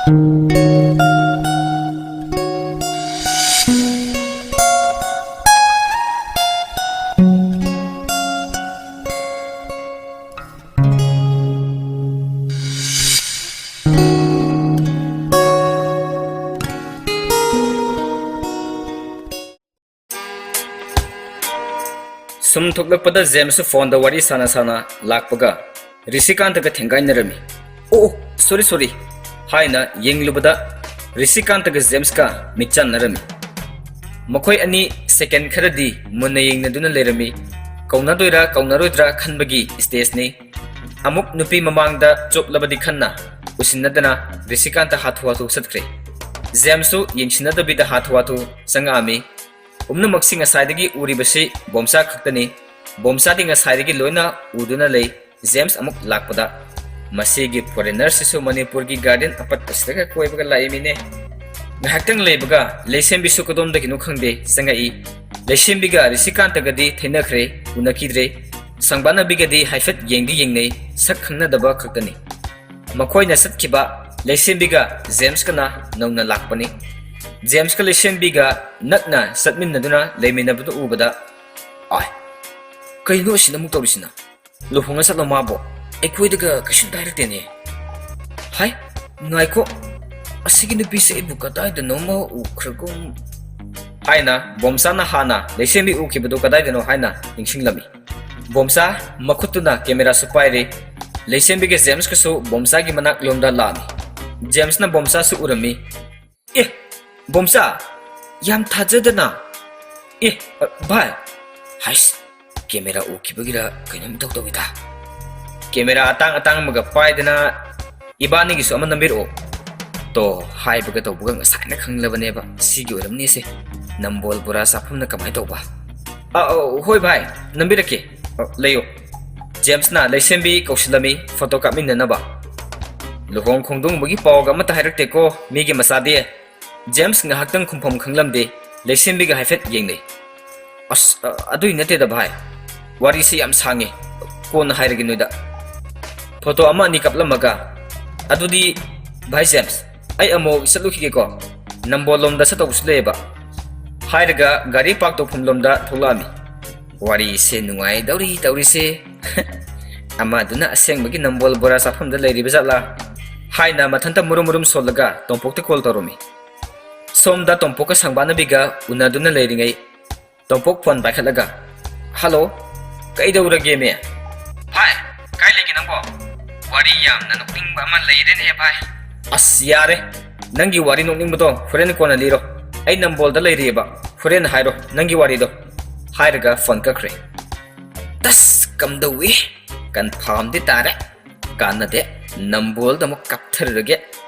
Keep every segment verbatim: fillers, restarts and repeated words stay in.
ꯁꯨꯝ ꯊꯣꯛꯂꯛꯄꯗ ꯖꯦꯝꯁꯁꯨ ꯐꯣꯟꯗ ꯋꯥꯔꯤ ꯁꯥꯟꯅ ꯁꯥꯟꯅ ꯂꯥꯛꯄꯒ ꯔꯤꯁꯤꯀꯥꯟꯇꯒ ꯊꯦꯡꯒꯥꯏꯅꯔꯝꯃꯤ꯫ "ꯑꯣ, ꯑꯣ, ꯁꯣꯔꯤ, ꯁꯣꯔꯤ" ꯍꯥꯏꯅ ꯌꯦꯡꯂꯨꯕꯗ ꯔꯤꯁꯤꯀꯥꯟꯇꯒ ꯖꯦꯝꯁꯀ ꯃꯤꯠꯆꯥꯟꯅꯔꯝꯃꯤ꯫ ꯃꯈꯣꯏ ꯑꯅꯤ ꯁꯦꯀꯦꯟ ꯈꯔꯗꯤ ꯃꯨꯟꯅ ꯌꯦꯡꯅꯗꯨꯅ ꯂꯩꯔꯝꯃꯤ꯫ ꯀꯧꯅꯗꯣꯏꯔꯥ ꯀꯧꯅꯔꯣꯏꯗ꯭ꯔꯥ ꯈꯟꯕꯒꯤ ꯁ꯭ꯇꯦꯖꯅꯤ꯫ ꯑꯃꯨꯛ ꯅꯨꯄꯤ ꯃꯃꯥꯡꯗ ꯆꯣꯞꯂꯕꯗꯤ ꯈꯟꯅ ꯎꯁꯤꯟꯅꯗꯅ ꯔꯤꯁꯤꯀꯥꯟꯇ ꯍꯥꯊꯨ ꯍꯥꯊꯨ ꯆꯠꯈ꯭ꯔꯦ꯫ ꯖꯦꯝꯁꯁꯨ ꯌꯦꯡꯁꯤꯟꯅꯗꯕꯤꯗ ꯍꯥꯊꯨ ꯍꯥꯊꯨ ꯆꯪꯉꯛꯑꯝꯃꯤ꯫ ꯄꯨꯝꯅꯃꯛꯁꯤ ꯉꯁꯥꯏꯗꯒꯤ ꯎꯔꯤꯕꯁꯤ ꯕꯣꯝꯆꯥ ꯈꯛꯇꯅꯤ꯫ ꯕꯣꯝꯆꯥꯗꯤ ꯉꯁꯥꯏꯗꯒꯤ ꯂꯣꯏꯅ ꯎꯗꯨꯅ ꯂꯩ꯫ ꯖꯦꯝꯁ ꯑꯃꯨꯛ ꯂꯥꯛꯄꯗ, "ꯃꯁꯤꯒꯤ ꯐꯣꯔꯦꯅꯔꯁꯤꯁꯨ ꯃꯅꯤꯄꯨꯔꯒꯤ ꯒꯥꯔꯗꯦꯟ ꯑꯄꯠꯄꯁꯤꯗꯒ ꯀꯣꯏꯕꯒ ꯂꯥꯛꯏꯃꯤꯅꯦ"꯫ ꯉꯥꯏꯍꯥꯛꯇꯪ ꯂꯩꯕꯒ ꯂꯩꯁꯦꯝꯕꯤꯁꯨ ꯀꯗꯣꯝꯗꯒꯤꯅꯣ ꯈꯪꯗꯦ ꯆꯪꯉꯛꯏ꯫ ꯂꯩꯁꯦꯝꯕꯤꯒ ꯔꯤꯁꯤꯀꯥꯟꯇꯒꯗꯤ ꯊꯦꯡꯅꯈ꯭ꯔꯦ, ꯎꯅꯈꯤꯗ꯭ꯔꯦ꯫ ꯁꯪꯕꯥꯅꯕꯤꯒꯗꯤ ꯍꯥꯏꯐꯦꯠ ꯌꯦꯡꯗꯤ ꯌꯦꯡꯅꯩ, ꯁꯛ ꯈꯪꯅꯗꯕ ꯈꯛꯇꯅꯤ꯫ ꯃꯈꯣꯏꯅ ꯆꯠꯈꯤꯕ ꯂꯩꯁꯦꯝꯕꯤꯒ ꯖꯦꯝꯁꯀꯅ ꯅꯧꯅ ꯂꯥꯛꯄꯅꯤ꯫ ꯖꯦꯝꯁꯀ ꯂꯩꯁꯦꯝꯕꯤꯒ ꯅꯛꯅ ꯆꯠꯃꯤꯟꯅꯗꯨꯅ ꯂꯩꯃꯤꯟꯅꯕꯗꯨ ꯎꯕꯗ, "ꯑꯥꯏ, ꯀꯩꯅꯣ ꯑꯁꯤꯅ ꯑꯃꯨꯛ ꯇꯧꯔꯤꯁꯤꯅ? ꯂꯨꯍꯣꯡꯉ ꯆꯠꯂꯣ ꯃꯥꯕꯣ? ꯑꯩꯈꯣꯏꯗꯒ ꯀꯩꯁꯨꯝꯇ ꯍꯥꯏꯔꯛꯇꯦꯅꯦ꯫ ꯍꯥꯏ, ꯉꯥꯏꯈꯣ, ꯑꯁꯤꯒꯤ ꯅꯨꯄꯤꯁꯦ ꯑꯩꯕꯨ ꯀꯗꯥꯏꯗꯅꯣꯃ ꯎꯈ꯭ꯔꯒꯨꯝ" ꯍꯥꯏꯅ ꯕꯣꯝꯆꯥꯅ ꯍꯥꯟꯅ ꯂꯩꯁꯦꯝꯕꯤ ꯎꯈꯤꯕꯗꯨ ꯀꯗꯥꯏꯗꯅꯣ ꯍꯥꯏꯅ ꯅꯤꯡꯁꯤꯡꯂꯝꯃꯤ꯫ ꯕꯣꯝꯆꯥ ꯃꯈꯨꯠꯇꯨꯅ ꯀꯦꯃꯦꯔꯥꯁꯨ ꯄꯥꯏꯔꯤ꯫ ꯂꯩꯁꯦꯝꯕꯤꯒ ꯖꯦꯝꯁꯀꯁꯨ ꯕꯣꯝꯆꯥꯒꯤ ꯃꯅꯥꯛ ꯂꯣꯝꯗ ꯂꯥꯛꯑꯝꯃꯤ꯫ ꯖꯦꯝꯁꯅ ꯕꯣꯝꯆꯥꯁꯨ ꯎꯔꯝꯃꯤ꯫ "ꯑꯦ, ꯕꯣꯝꯆꯥ, ꯌꯥꯝ ꯊꯥꯖꯗꯅ꯫ ꯑꯦ, ꯑ, ꯚꯥꯏ, ꯍꯥꯏꯁ, ꯀꯦꯃꯦꯔꯥ ꯎꯈꯤꯕꯒꯤꯔ ꯀꯩꯅꯣꯝ ꯏꯇꯧ ꯇꯧꯏꯗ꯫ ꯀꯦꯃꯦꯔꯥ ꯑꯇꯥꯡ ꯑꯇꯥꯡꯕꯒ ꯄꯥꯏꯗꯅ ꯏꯕꯥꯅꯤꯒꯤꯁꯨ ꯑꯃ ꯅꯝꯕꯤꯔꯛꯑꯣ" ꯇꯣ ꯍꯥꯏꯕꯒ ꯇꯧꯕꯒ ꯉꯁꯥꯏꯅ ꯈꯪꯂꯕꯅꯦꯕ ꯁꯤꯒꯤ ꯑꯣꯏꯔꯝꯅꯤꯁꯦ꯫ ꯅꯝꯕꯣꯜ ꯕꯣꯔꯥ ꯆꯥꯐꯝꯅ ꯀꯃꯥꯏꯅ ꯇꯧꯕ? "ꯑ, ꯑ, ꯍꯣꯏ ꯚꯥꯏ, ꯅꯝꯕꯤꯔꯛꯀꯦ꯫ ꯑ, ꯂꯩꯌꯣ"꯫ ꯖꯦꯝꯁꯅ ꯂꯩꯁꯦꯝꯕꯤ ꯀꯧꯁꯤꯜꯂꯝꯃꯤ ꯐꯣꯇꯣ ꯀꯥꯞꯃꯤꯟꯅꯅꯕ꯫ "ꯂꯨꯍꯣꯡ ꯈꯣꯡꯗꯣꯡꯕꯒꯤ ꯄꯥꯎꯒ ꯑꯃꯠꯇ ꯍꯥꯏꯔꯛꯇꯦꯀꯣ ꯃꯤꯒꯤ ꯃꯆꯥꯗꯤ"꯫ ꯖꯦꯝꯁ ꯉꯥꯏꯍꯥꯛꯇꯪ ꯈꯨꯝꯐꯝ ꯈꯪꯂꯝꯗꯦ꯫ ꯂꯩꯁꯦꯝꯕꯤꯒ ꯍꯥꯏꯐꯦꯠ ꯌꯦꯡꯅꯩ꯫ "ꯑꯁ, ꯑ, ꯑꯗꯨꯏ ꯅꯠꯇꯦꯗ ꯚꯥꯏ꯫ ꯋꯥꯔꯤꯁꯤ ꯌꯥꯝ ꯁꯥꯡꯉꯦ꯫ ꯀꯣꯟꯅ ꯍꯥꯏꯔꯒꯦ ꯅꯣꯏꯗ"꯫ ꯐꯣꯇꯣ ꯑꯃ ꯑꯅꯤ ꯀꯥꯞꯂꯝꯃꯒ, "ꯑꯗꯨꯗꯤ ꯚꯥꯏ ꯖꯦꯝꯁ, ꯑꯩ ꯑꯃꯨꯛ ꯆꯠꯂꯨꯈꯤꯒꯦꯀꯣ, ꯅꯝꯕꯣꯜ ꯂꯣꯝꯗ ꯆꯠꯇꯧꯕꯁꯨ ꯂꯩꯌꯦꯕ꯫ ꯍꯥꯏꯔꯒ ꯒꯥꯔꯤ ꯄꯥꯔꯛ ꯇꯧꯐꯝ ꯂꯣꯝꯗ ꯊꯣꯛꯂꯛꯑꯝꯃꯤ꯫ "ꯋꯥꯔꯤꯁꯦ ꯅꯨꯡꯉꯥꯏꯗꯧꯔꯤ ꯇꯧꯔꯤꯁꯦ꯫ ꯑꯃꯗꯨꯅ ꯑꯁꯦꯡꯕꯒꯤ ꯅꯝꯕꯣꯜ ꯕꯣꯔꯥ ꯆꯥꯐꯝꯗ ꯂꯩꯔꯤꯕ ꯖꯥꯠꯂꯥ?" ꯍꯥꯏꯅ ꯃꯊꯟꯇ ꯃꯨꯔꯨꯝ ꯃꯨꯔꯨꯝ ꯁꯣꯜꯂꯒ ꯇꯣꯝꯄꯣꯛꯇ ꯀꯣꯜ ꯇꯧꯔꯝꯃꯤ꯫ ꯁꯣꯝꯗ ꯇꯣꯝꯄꯣꯛꯀ ꯁꯪꯕꯥꯅꯕꯤꯒ ꯎꯅꯗꯨꯅ ꯂꯩꯔꯤꯉꯩ, ꯇꯣꯝꯄꯣꯛ ꯐꯣꯟ ꯄꯥꯏꯈꯠꯂꯒ, "ꯍꯜꯂꯣ, ꯀꯩꯗꯧꯔꯒꯦꯃꯦ?" "ꯚꯥꯏ, ꯀꯥꯏ ꯂꯩꯒꯦ ꯅꯪꯕꯣ? ꯋꯥꯔꯤ ꯌꯥꯝꯅ ꯅꯣꯛꯅꯤꯡꯕ ꯑꯃ ꯂꯩꯔꯦꯅꯦ ꯚꯥꯏ꯫" "ꯑꯁ ꯌꯥꯔꯦ, ꯅꯪꯒꯤ ꯋꯥꯔꯤ ꯅꯣꯛꯅꯤꯡꯕꯗꯣ ꯍꯣꯔꯦꯟ ꯀꯣꯟꯅ ꯂꯤꯔꯣ꯫ ꯑꯩ ꯅꯝꯕꯣꯜꯗ ꯂꯩꯔꯤꯑꯕ, ꯍꯣꯔꯦꯟ ꯍꯥꯏꯔꯣ ꯅꯪꯒꯤ ꯋꯥꯔꯤꯗꯣ", ꯍꯥꯏꯔꯒ ꯐꯣꯟ ꯀꯛꯈ꯭ꯔꯦ꯫ ꯇꯁ! ꯀꯝꯗꯧꯏ? ꯀꯟꯐꯥꯝꯗꯤ ꯇꯥꯔꯦ꯫ ꯀꯥꯟꯅꯗꯦ, ꯅꯝꯕꯣꯜꯗ ꯑꯃꯨꯛ ꯀꯥꯞꯊꯔꯨꯔꯒꯦ꯫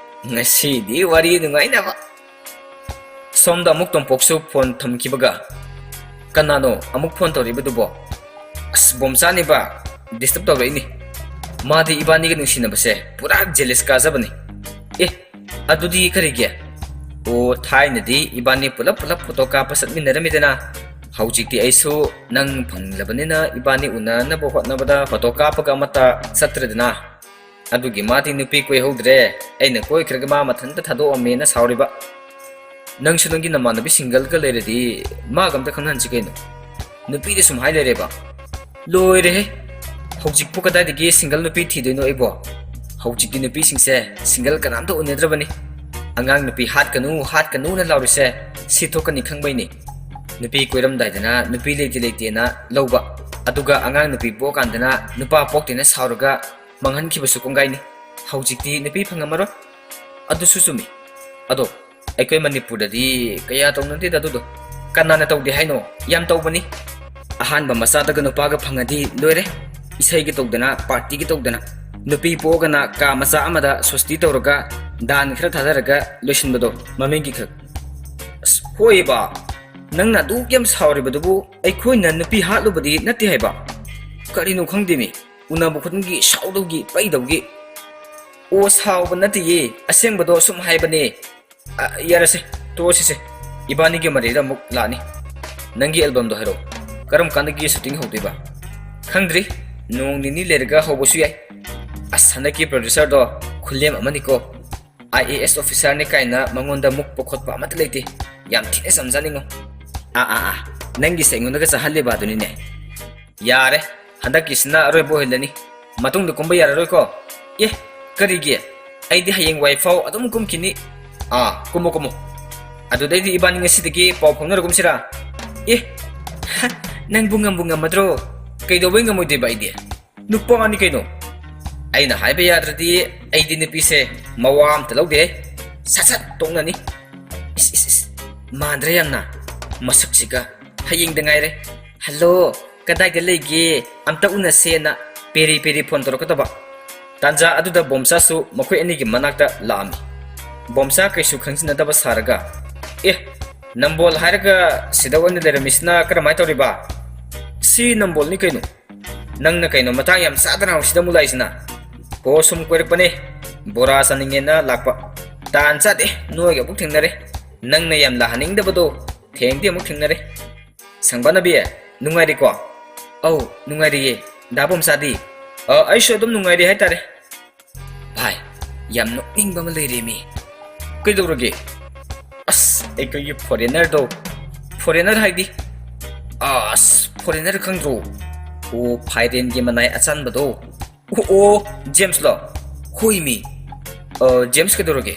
ꯉꯁꯤꯗꯤ ꯋꯥꯔꯤ ꯅꯨꯡꯉꯥꯏꯅꯕ꯫ ꯁꯣꯝꯗ ꯑꯃꯨꯛ ꯇꯣꯝꯄꯣꯛꯁꯨ ꯐꯣꯟ ꯊꯝꯈꯤꯕꯒ, "ꯀꯅꯥꯅꯣ ꯑꯃꯨꯛ ꯐꯣꯟ ꯇꯧꯔꯛꯏꯕꯗꯨꯕꯣ?" "ꯑꯁ, ꯕꯣꯝꯆꯥꯅꯤꯕ, ꯗꯤꯁꯇꯔꯕ ꯇꯧꯔꯛꯏꯅꯤ꯫ ꯃꯥꯗꯤ ꯏꯕꯥꯅꯤꯒ ꯅꯨꯡꯁꯤꯅꯕꯁꯦ ꯄꯨꯔꯥ ꯖꯦꯂꯤꯁ ꯀꯥꯖꯕꯅꯤ꯫" "ꯑꯦ, ꯑꯗꯨꯗꯤ ꯀꯔꯤꯒꯤ?" "ꯑꯣ, ꯊꯥꯏꯅꯗꯤ ꯏꯕꯥꯅꯤ ꯄꯨꯂꯞ ꯄꯨꯂꯞ ꯐꯣꯇꯣ ꯀꯥꯞꯄ ꯆꯠꯃꯤꯟꯅꯔꯝꯃꯤꯗꯅ꯫ ꯍꯧꯖꯤꯛꯇꯤ ꯑꯩꯁꯨ ꯅꯪ ꯐꯪꯂꯕꯅꯤꯅ ꯏꯕꯥꯅꯤ ꯎꯅꯅꯕ ꯍꯣꯠꯅꯕꯗ ꯐꯣꯇꯣ ꯀꯥꯞꯄꯒ ꯑꯃꯠꯇ ꯆꯠꯇ꯭ꯔꯦꯗꯅ꯫ ꯑꯗꯨꯒꯤ ꯃꯥꯗꯤ ꯅꯨꯄꯤ ꯀꯣꯏꯍꯧꯗ꯭ꯔꯦ꯫ ꯑꯩꯅ ꯀꯣꯏꯈ꯭ꯔꯒ ꯃꯥ ꯃꯊꯟꯇ ꯊꯥꯗꯣꯛꯑꯝꯃꯦꯅ ꯁꯥꯎꯔꯤꯕ꯫ ꯅꯪꯁꯨ ꯅꯪꯒꯤ ꯅꯃꯥꯟꯅꯕꯤ ꯁꯤꯡꯒꯜꯒ ꯂꯩꯔꯗꯤ ꯃꯥꯒ ꯑꯝꯇ ꯈꯪꯅꯍꯟꯁꯤ ꯀꯩꯅꯣ꯫ ꯅꯨꯄꯤꯗ ꯁꯨꯝ ꯍꯥꯏ ꯂꯩꯔꯦꯕ꯫ ꯂꯣꯏꯔꯦꯍꯦ! ꯍꯧꯖꯤꯛꯄꯨ ꯀꯗꯥꯏꯗꯒꯤ ꯁꯤꯡꯒꯜ ꯅꯨꯄꯤ ꯊꯤꯗꯣꯏꯅꯣ ꯑꯩꯕꯣ? ꯍꯧꯖꯤꯛꯀꯤ ꯅꯨꯄꯤꯁꯤꯡꯁꯦ ꯁꯤꯡꯒꯜ ꯀꯅꯥꯝꯇ ꯎꯅꯗ꯭ꯔꯕꯅꯤ꯫ ꯑꯉꯥꯡ ꯅꯨꯄꯤ ꯍꯥꯠꯀꯅꯨ, ꯍꯥꯠꯀꯅꯨꯅ ꯂꯥꯎꯔꯤꯁꯦ ꯁꯤ ꯊꯣꯛꯀꯅꯤ ꯈꯪꯕꯩꯅꯤ꯫ ꯅꯨꯄꯤ ꯀꯣꯏꯔꯝꯗꯥꯏꯗꯅ ꯅꯨꯄꯤ ꯂꯩꯇꯦ ꯂꯩꯇꯦꯅ ꯂꯧꯕ, ꯑꯗꯨꯒ ꯑꯉꯥꯡ ꯅꯨꯄꯤ ꯄꯣꯛꯑꯀꯥꯟꯗꯅ ꯅꯨꯄꯥ ꯄꯣꯛꯇꯦꯅ ꯁꯥꯎꯔꯒ ꯃꯥꯡꯍꯟꯈꯤꯕꯁꯨ ꯀꯣꯡꯒꯥꯏꯅꯤ꯫ ꯍꯧꯖꯤꯛꯇꯤ ꯅꯨꯄꯤ ꯐꯪꯉꯝꯃꯔꯣꯏ꯫ ꯑꯗꯨꯁꯨ ꯆꯨꯝꯃꯤ꯫ ꯑꯗꯣ ꯑꯩꯈꯣꯏ ꯃꯅꯤꯄꯨꯔꯗꯗꯤ ꯀꯌꯥ ꯇꯧꯅꯗꯦꯗ ꯑꯗꯨꯗꯣ꯫ ꯀꯅꯥꯅ ꯇꯧꯗꯦ ꯍꯥꯏꯅꯣ? ꯌꯥꯝ ꯇꯧꯕꯅꯤ꯫ ꯑꯍꯥꯟꯕ ꯃꯆꯥꯗꯒ ꯅꯨꯄꯥꯒ ꯐꯪꯉꯗꯤ ꯂꯣꯏꯔꯦ꯫ ꯏꯁꯩꯒ ꯇꯧꯗꯅ, ꯄꯥꯔꯇꯤꯒ ꯇꯧꯗꯅ꯫ ꯅꯨꯄꯤ ꯄꯣꯛꯑꯒꯅ ꯀꯥ ꯃꯆꯥ ꯑꯃꯗ ꯁꯣꯁꯇꯤ ꯇꯧꯔꯒ, ꯗꯥꯟ ꯈꯔ ꯊꯥꯗꯔꯒ ꯂꯣꯏꯁꯤꯟꯕꯗꯣ ꯃꯃꯤꯡꯒꯤ ꯈꯛ꯫ ꯑꯁ, ꯍꯣꯏꯕ, ꯅꯪꯅ ꯑꯗꯨꯛ ꯌꯥꯝ ꯁꯥꯎꯔꯤꯕꯗꯨꯕꯨ ꯑꯩꯈꯣꯏꯅ ꯅꯨꯄꯤ ꯍꯥꯠꯂꯨꯕꯗꯤ ꯅꯠꯇꯦ ꯍꯥꯏꯕ꯫ ꯀꯔꯤꯅꯣ ꯈꯪꯗꯦꯃꯤ, ꯎꯅꯕ ꯈꯨꯗꯤꯡꯒꯤ ꯁꯥꯎꯗꯧꯒꯤ, ꯄꯩꯗꯧꯒꯤ꯫ ꯑꯣ, ꯁꯥꯎꯕ ꯅꯠꯇꯦꯌꯦ, ꯑꯁꯦꯡꯕꯗꯣ ꯁꯨꯝ ꯍꯥꯏꯕꯅꯦ꯫ ꯑ, ꯌꯥꯔꯦꯁꯦ, ꯇꯣꯛꯑꯁꯤꯁꯦ꯫ ꯏꯕꯥꯅꯤꯒꯤ ꯃꯔꯩꯗ ꯑꯃꯨꯛ ꯂꯥꯛꯑꯅꯤ꯫ ꯅꯪꯒꯤ ꯑꯦꯜꯕꯝꯗꯣ ꯍꯥꯏꯔꯛꯑꯣ꯫ ꯀꯔꯝ ꯀꯥꯟꯗꯒꯤ ꯁꯨꯇꯤꯡ ꯍꯧꯗꯣꯏꯕ? ꯈꯪꯗ꯭ꯔꯤ꯫ ꯅꯣꯡ ꯅꯤꯅꯤ ꯂꯩꯔꯒ ꯍꯧꯕꯁꯨ ꯌꯥꯏ꯫ ꯑꯁ, ꯍꯟꯗꯛꯀꯤ ꯄ꯭ꯔꯣꯗ꯭ꯌꯨꯁꯔꯗꯣ ꯈꯨꯂꯦꯝ ꯑꯃꯅꯤꯀꯣ꯫ ꯑꯥꯏ ꯑꯦ ꯑꯦꯁ ꯑꯣꯐꯤꯁꯥꯔꯅꯤ ꯀꯥꯏꯅ ꯃꯉꯣꯟꯗ ꯃꯨꯛꯄ ꯈꯣꯠꯄ ꯑꯃꯠꯇ ꯂꯩꯇꯦ꯫ ꯌꯥꯝ ꯊꯤꯅ ꯆꯝꯖꯥꯠꯅꯤꯉꯣ꯫ ꯑꯥ, ꯑꯥ, ꯑꯥ, ꯅꯪꯒꯤꯁꯦ ꯑꯩꯉꯣꯟꯗꯒ ꯆꯥꯍꯜꯂꯤꯕ ꯑꯗꯨꯅꯤꯅꯦ꯫ ꯌꯥꯔꯦ, ꯍꯟꯗꯛꯀꯤꯁꯤꯅ ꯑꯔꯣꯏꯕ ꯑꯣꯏꯍꯜꯂꯅꯤ꯫ ꯃꯇꯨꯡꯗ ꯀꯨꯝꯕ ꯌꯥꯔꯔꯣꯏꯀꯣ? ꯑꯦ, ꯀꯔꯤꯒꯤ? ꯑꯩꯗꯤ ꯍꯌꯦꯡ ꯋꯥꯏꯐꯥꯎ ꯑꯗꯨꯝ ꯀꯨꯝꯈꯤꯅꯤ꯫ ꯑꯥ, ꯀꯨꯝꯃꯣ, ꯀꯨꯝꯃꯣ꯫ ꯑꯗꯨꯗꯩꯗꯤ ꯏꯕꯥꯅꯤ ꯉꯁꯤꯗꯒꯤ ꯄꯥꯎ ꯐꯥꯎꯅꯔꯒꯨꯝꯁꯤꯔꯥ? ꯑꯦ, ꯍ, ꯅꯪꯕꯨ ꯉꯝꯕꯨ ꯉꯝꯃꯗ꯭ꯔꯣ? ꯀꯩꯗꯧꯕꯩ ꯉꯝꯃꯣꯏꯗꯣꯏꯕ ꯑꯩꯗꯤ? ꯅꯨꯄꯥꯅꯤ ꯀꯩꯅꯣ꯫ ꯑꯩꯅ ꯍꯥꯏꯕ ꯌꯥꯗ꯭ꯔꯗꯤ ꯑꯩꯗꯤ ꯅꯨꯄꯤꯁꯦ ꯃꯋꯥ ꯑꯝꯇ ꯂꯧꯗꯦ꯫ ꯁꯠ ꯁꯠ ꯇꯣꯛꯅꯅꯤ꯫ ꯏꯁ, ꯏꯁ, ꯏꯁ, ꯃꯥꯟꯗ꯭ꯔꯦ ꯌꯥꯝꯅ꯫ ꯃꯁꯛꯁꯤꯒ꯫ ꯍꯌꯦꯡꯗ ꯉꯥꯏꯔꯦ꯫ "ꯍꯜꯂꯣ, ꯀꯗꯥꯏꯗ ꯂꯩꯒꯦ? ꯑꯝꯇ ꯎꯅꯁꯦꯅ" ꯄꯦꯔꯤ ꯄꯦꯔꯤ ꯐꯣꯟ ꯇꯧꯔꯛꯀꯗꯕ꯫ ꯇꯥꯟꯖꯥ ꯑꯗꯨꯗ ꯕꯣꯝꯆꯥꯁꯨ ꯃꯈꯣꯏ ꯑꯅꯤꯒꯤ ꯃꯅꯥꯛꯇ ꯂꯥꯛꯑꯝꯃꯤ꯫ ꯕꯣꯝꯆꯥ ꯀꯩꯁꯨ ꯈꯪꯖꯤꯟꯅꯗꯕ ꯁꯥꯔꯒ, "ꯑꯦ, ꯅꯝꯕꯣꯜ ꯍꯥꯏꯔꯒ ꯁꯤꯗ ꯑꯣꯏꯅ ꯂꯩꯔꯝꯃꯤꯁꯤꯅ ꯀꯔꯝꯍꯥꯏꯅ ꯇꯧꯔꯤꯕ?" "ꯁꯤ ꯅꯝꯕꯣꯜꯅꯤ ꯀꯩꯅꯣ꯫ ꯅꯪꯅ ꯀꯩꯅꯣ ꯃꯇꯥꯡ ꯌꯥꯝ ꯆꯥꯗꯅ ꯁꯤꯗ ꯑꯃꯨꯛ ꯂꯥꯛꯏꯁꯤꯅ?" "ꯑꯣ, ꯁꯨꯝ ꯀꯣꯏꯔꯛꯄꯅꯦ, ꯕꯣꯔꯥ ꯆꯥꯅꯤꯡꯉꯦꯅ ꯂꯥꯛꯄ꯫ ꯇꯥꯟ ꯆꯥꯗꯦ, ꯅꯣꯏꯒ ꯑꯃꯨꯛ ꯊꯦꯡꯅꯔꯦ꯫ ꯅꯪꯅ ꯌꯥꯝ ꯂꯥꯛꯍꯟꯅꯤꯡꯗꯕꯗꯣ ꯊꯦꯡꯗꯤ ꯑꯃꯨꯛ ꯊꯦꯡꯅꯔꯦ꯫ ꯁꯪꯕꯥꯅꯕꯤ, ꯅꯨꯡꯉꯥꯏꯔꯤꯀꯣ?" "ꯑꯧ, ꯅꯨꯡꯉꯥꯏꯔꯤꯌꯦ꯫ ꯗꯥ ꯕꯣꯝꯆꯥꯗꯤ?" "ꯑ, ꯑꯩꯁꯨ ꯑꯗꯨꯝ ꯅꯨꯡꯉꯥꯏꯔꯤ ꯍꯥꯏꯇꯥꯔꯦ꯫" "ꯚꯥꯏ, ꯌꯥꯝ ꯅꯣꯛꯅꯤꯡꯕ ꯑꯃ ꯂꯩꯔꯦꯃꯤ꯫" "ꯀꯩꯗꯧꯔꯒꯦ?" "ꯑꯁ, ꯑꯩꯈꯣꯏꯒꯤ ꯐꯣꯔꯦꯅꯔꯗꯣ꯫" "ꯐꯣꯔꯦꯅꯔ ꯍꯥꯏꯗꯤ?" "ꯑꯁ, ꯐꯣꯔꯦꯅꯔ ꯈꯪꯗ꯭ꯔꯣ? ꯑꯣ, ꯐꯥꯏꯔꯦꯟꯒꯤ ꯃꯅꯥꯏ ꯑꯆꯥꯟꯕꯗꯣ꯫" "ꯑꯣ, ꯑꯣ, ꯖꯦꯝꯁꯂꯣ?" "ꯍꯣꯏꯃꯤ꯫" "ꯑ, ꯖꯦꯝꯁ ꯀꯩꯗꯧꯔꯒꯦ?"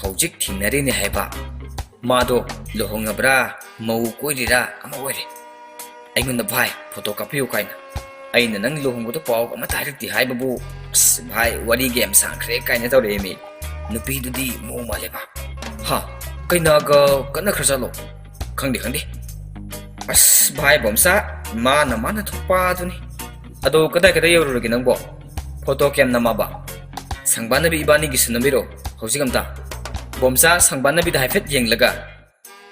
"ꯍꯧꯖꯤꯛ ꯊꯦꯡꯅꯔꯤꯅꯦ ꯍꯥꯏꯕ꯫ ꯃꯥꯗꯣ ꯂꯨꯍꯣꯡꯉꯕ꯭ꯔꯥ, ꯃꯧ ꯀꯣꯏꯔꯤꯔꯥ ꯑꯃ ꯑꯣꯏꯔꯦ꯫ ꯑꯩꯉꯣꯟꯗ 'ꯚꯥꯏ, ꯐꯣꯇꯣ ꯀꯥꯞꯄꯤꯌꯨ' ꯀꯥꯏꯅ꯫ ꯑꯩꯅ 'ꯅꯪ ꯂꯨꯍꯣꯡꯕꯗꯣ ꯄꯥꯎ ꯑꯃꯠꯇ ꯍꯥꯏꯔꯛꯇꯦ' ꯍꯥꯏꯕꯕꯨ, ꯑꯁ, 'ꯚꯥꯏ, ꯋꯥꯔꯤꯒ ꯌꯥꯝ ꯁꯥꯡꯈ꯭ꯔꯦ' ꯀꯥꯏꯅ ꯇꯧꯔꯛꯑꯦꯃꯤ꯫ ꯅꯨꯄꯤꯗꯨꯗꯤ ꯃꯑꯣꯡ ꯃꯥꯜꯂꯦꯕ꯫ ꯍꯥ? ꯀꯩꯅꯥꯒ ꯀꯠꯅꯈ꯭ꯔꯖꯥꯠꯂꯣ? ꯈꯪꯗꯦ, ꯈꯪꯗꯦ꯫ ꯑꯁ, ꯚꯥꯏ ꯕꯣꯝꯆꯥ, ꯃꯥꯅ ꯃꯥꯅ ꯊꯣꯛꯄ ꯑꯗꯨꯅꯤ꯫ ꯑꯗꯣ ꯀꯗꯥꯏ ꯀꯗꯥꯏ ꯌꯧꯔꯨꯔꯒꯦ ꯅꯪꯕꯣ? ꯐꯣꯇꯣ ꯀꯌꯥꯝ ꯅꯝꯃꯕ? ꯁꯪꯕꯥꯅꯕꯤ ꯏꯕꯥꯅꯤꯒꯤꯁꯨ ꯅꯝꯕꯤꯔꯣ ꯍꯧꯖꯤꯛ ꯑꯝꯇ꯫ ꯕꯣꯝꯆꯥ ꯁꯪꯕꯥꯅꯕꯤꯗ ꯍꯥꯏꯐꯦꯠ ꯌꯦꯡꯂꯒ,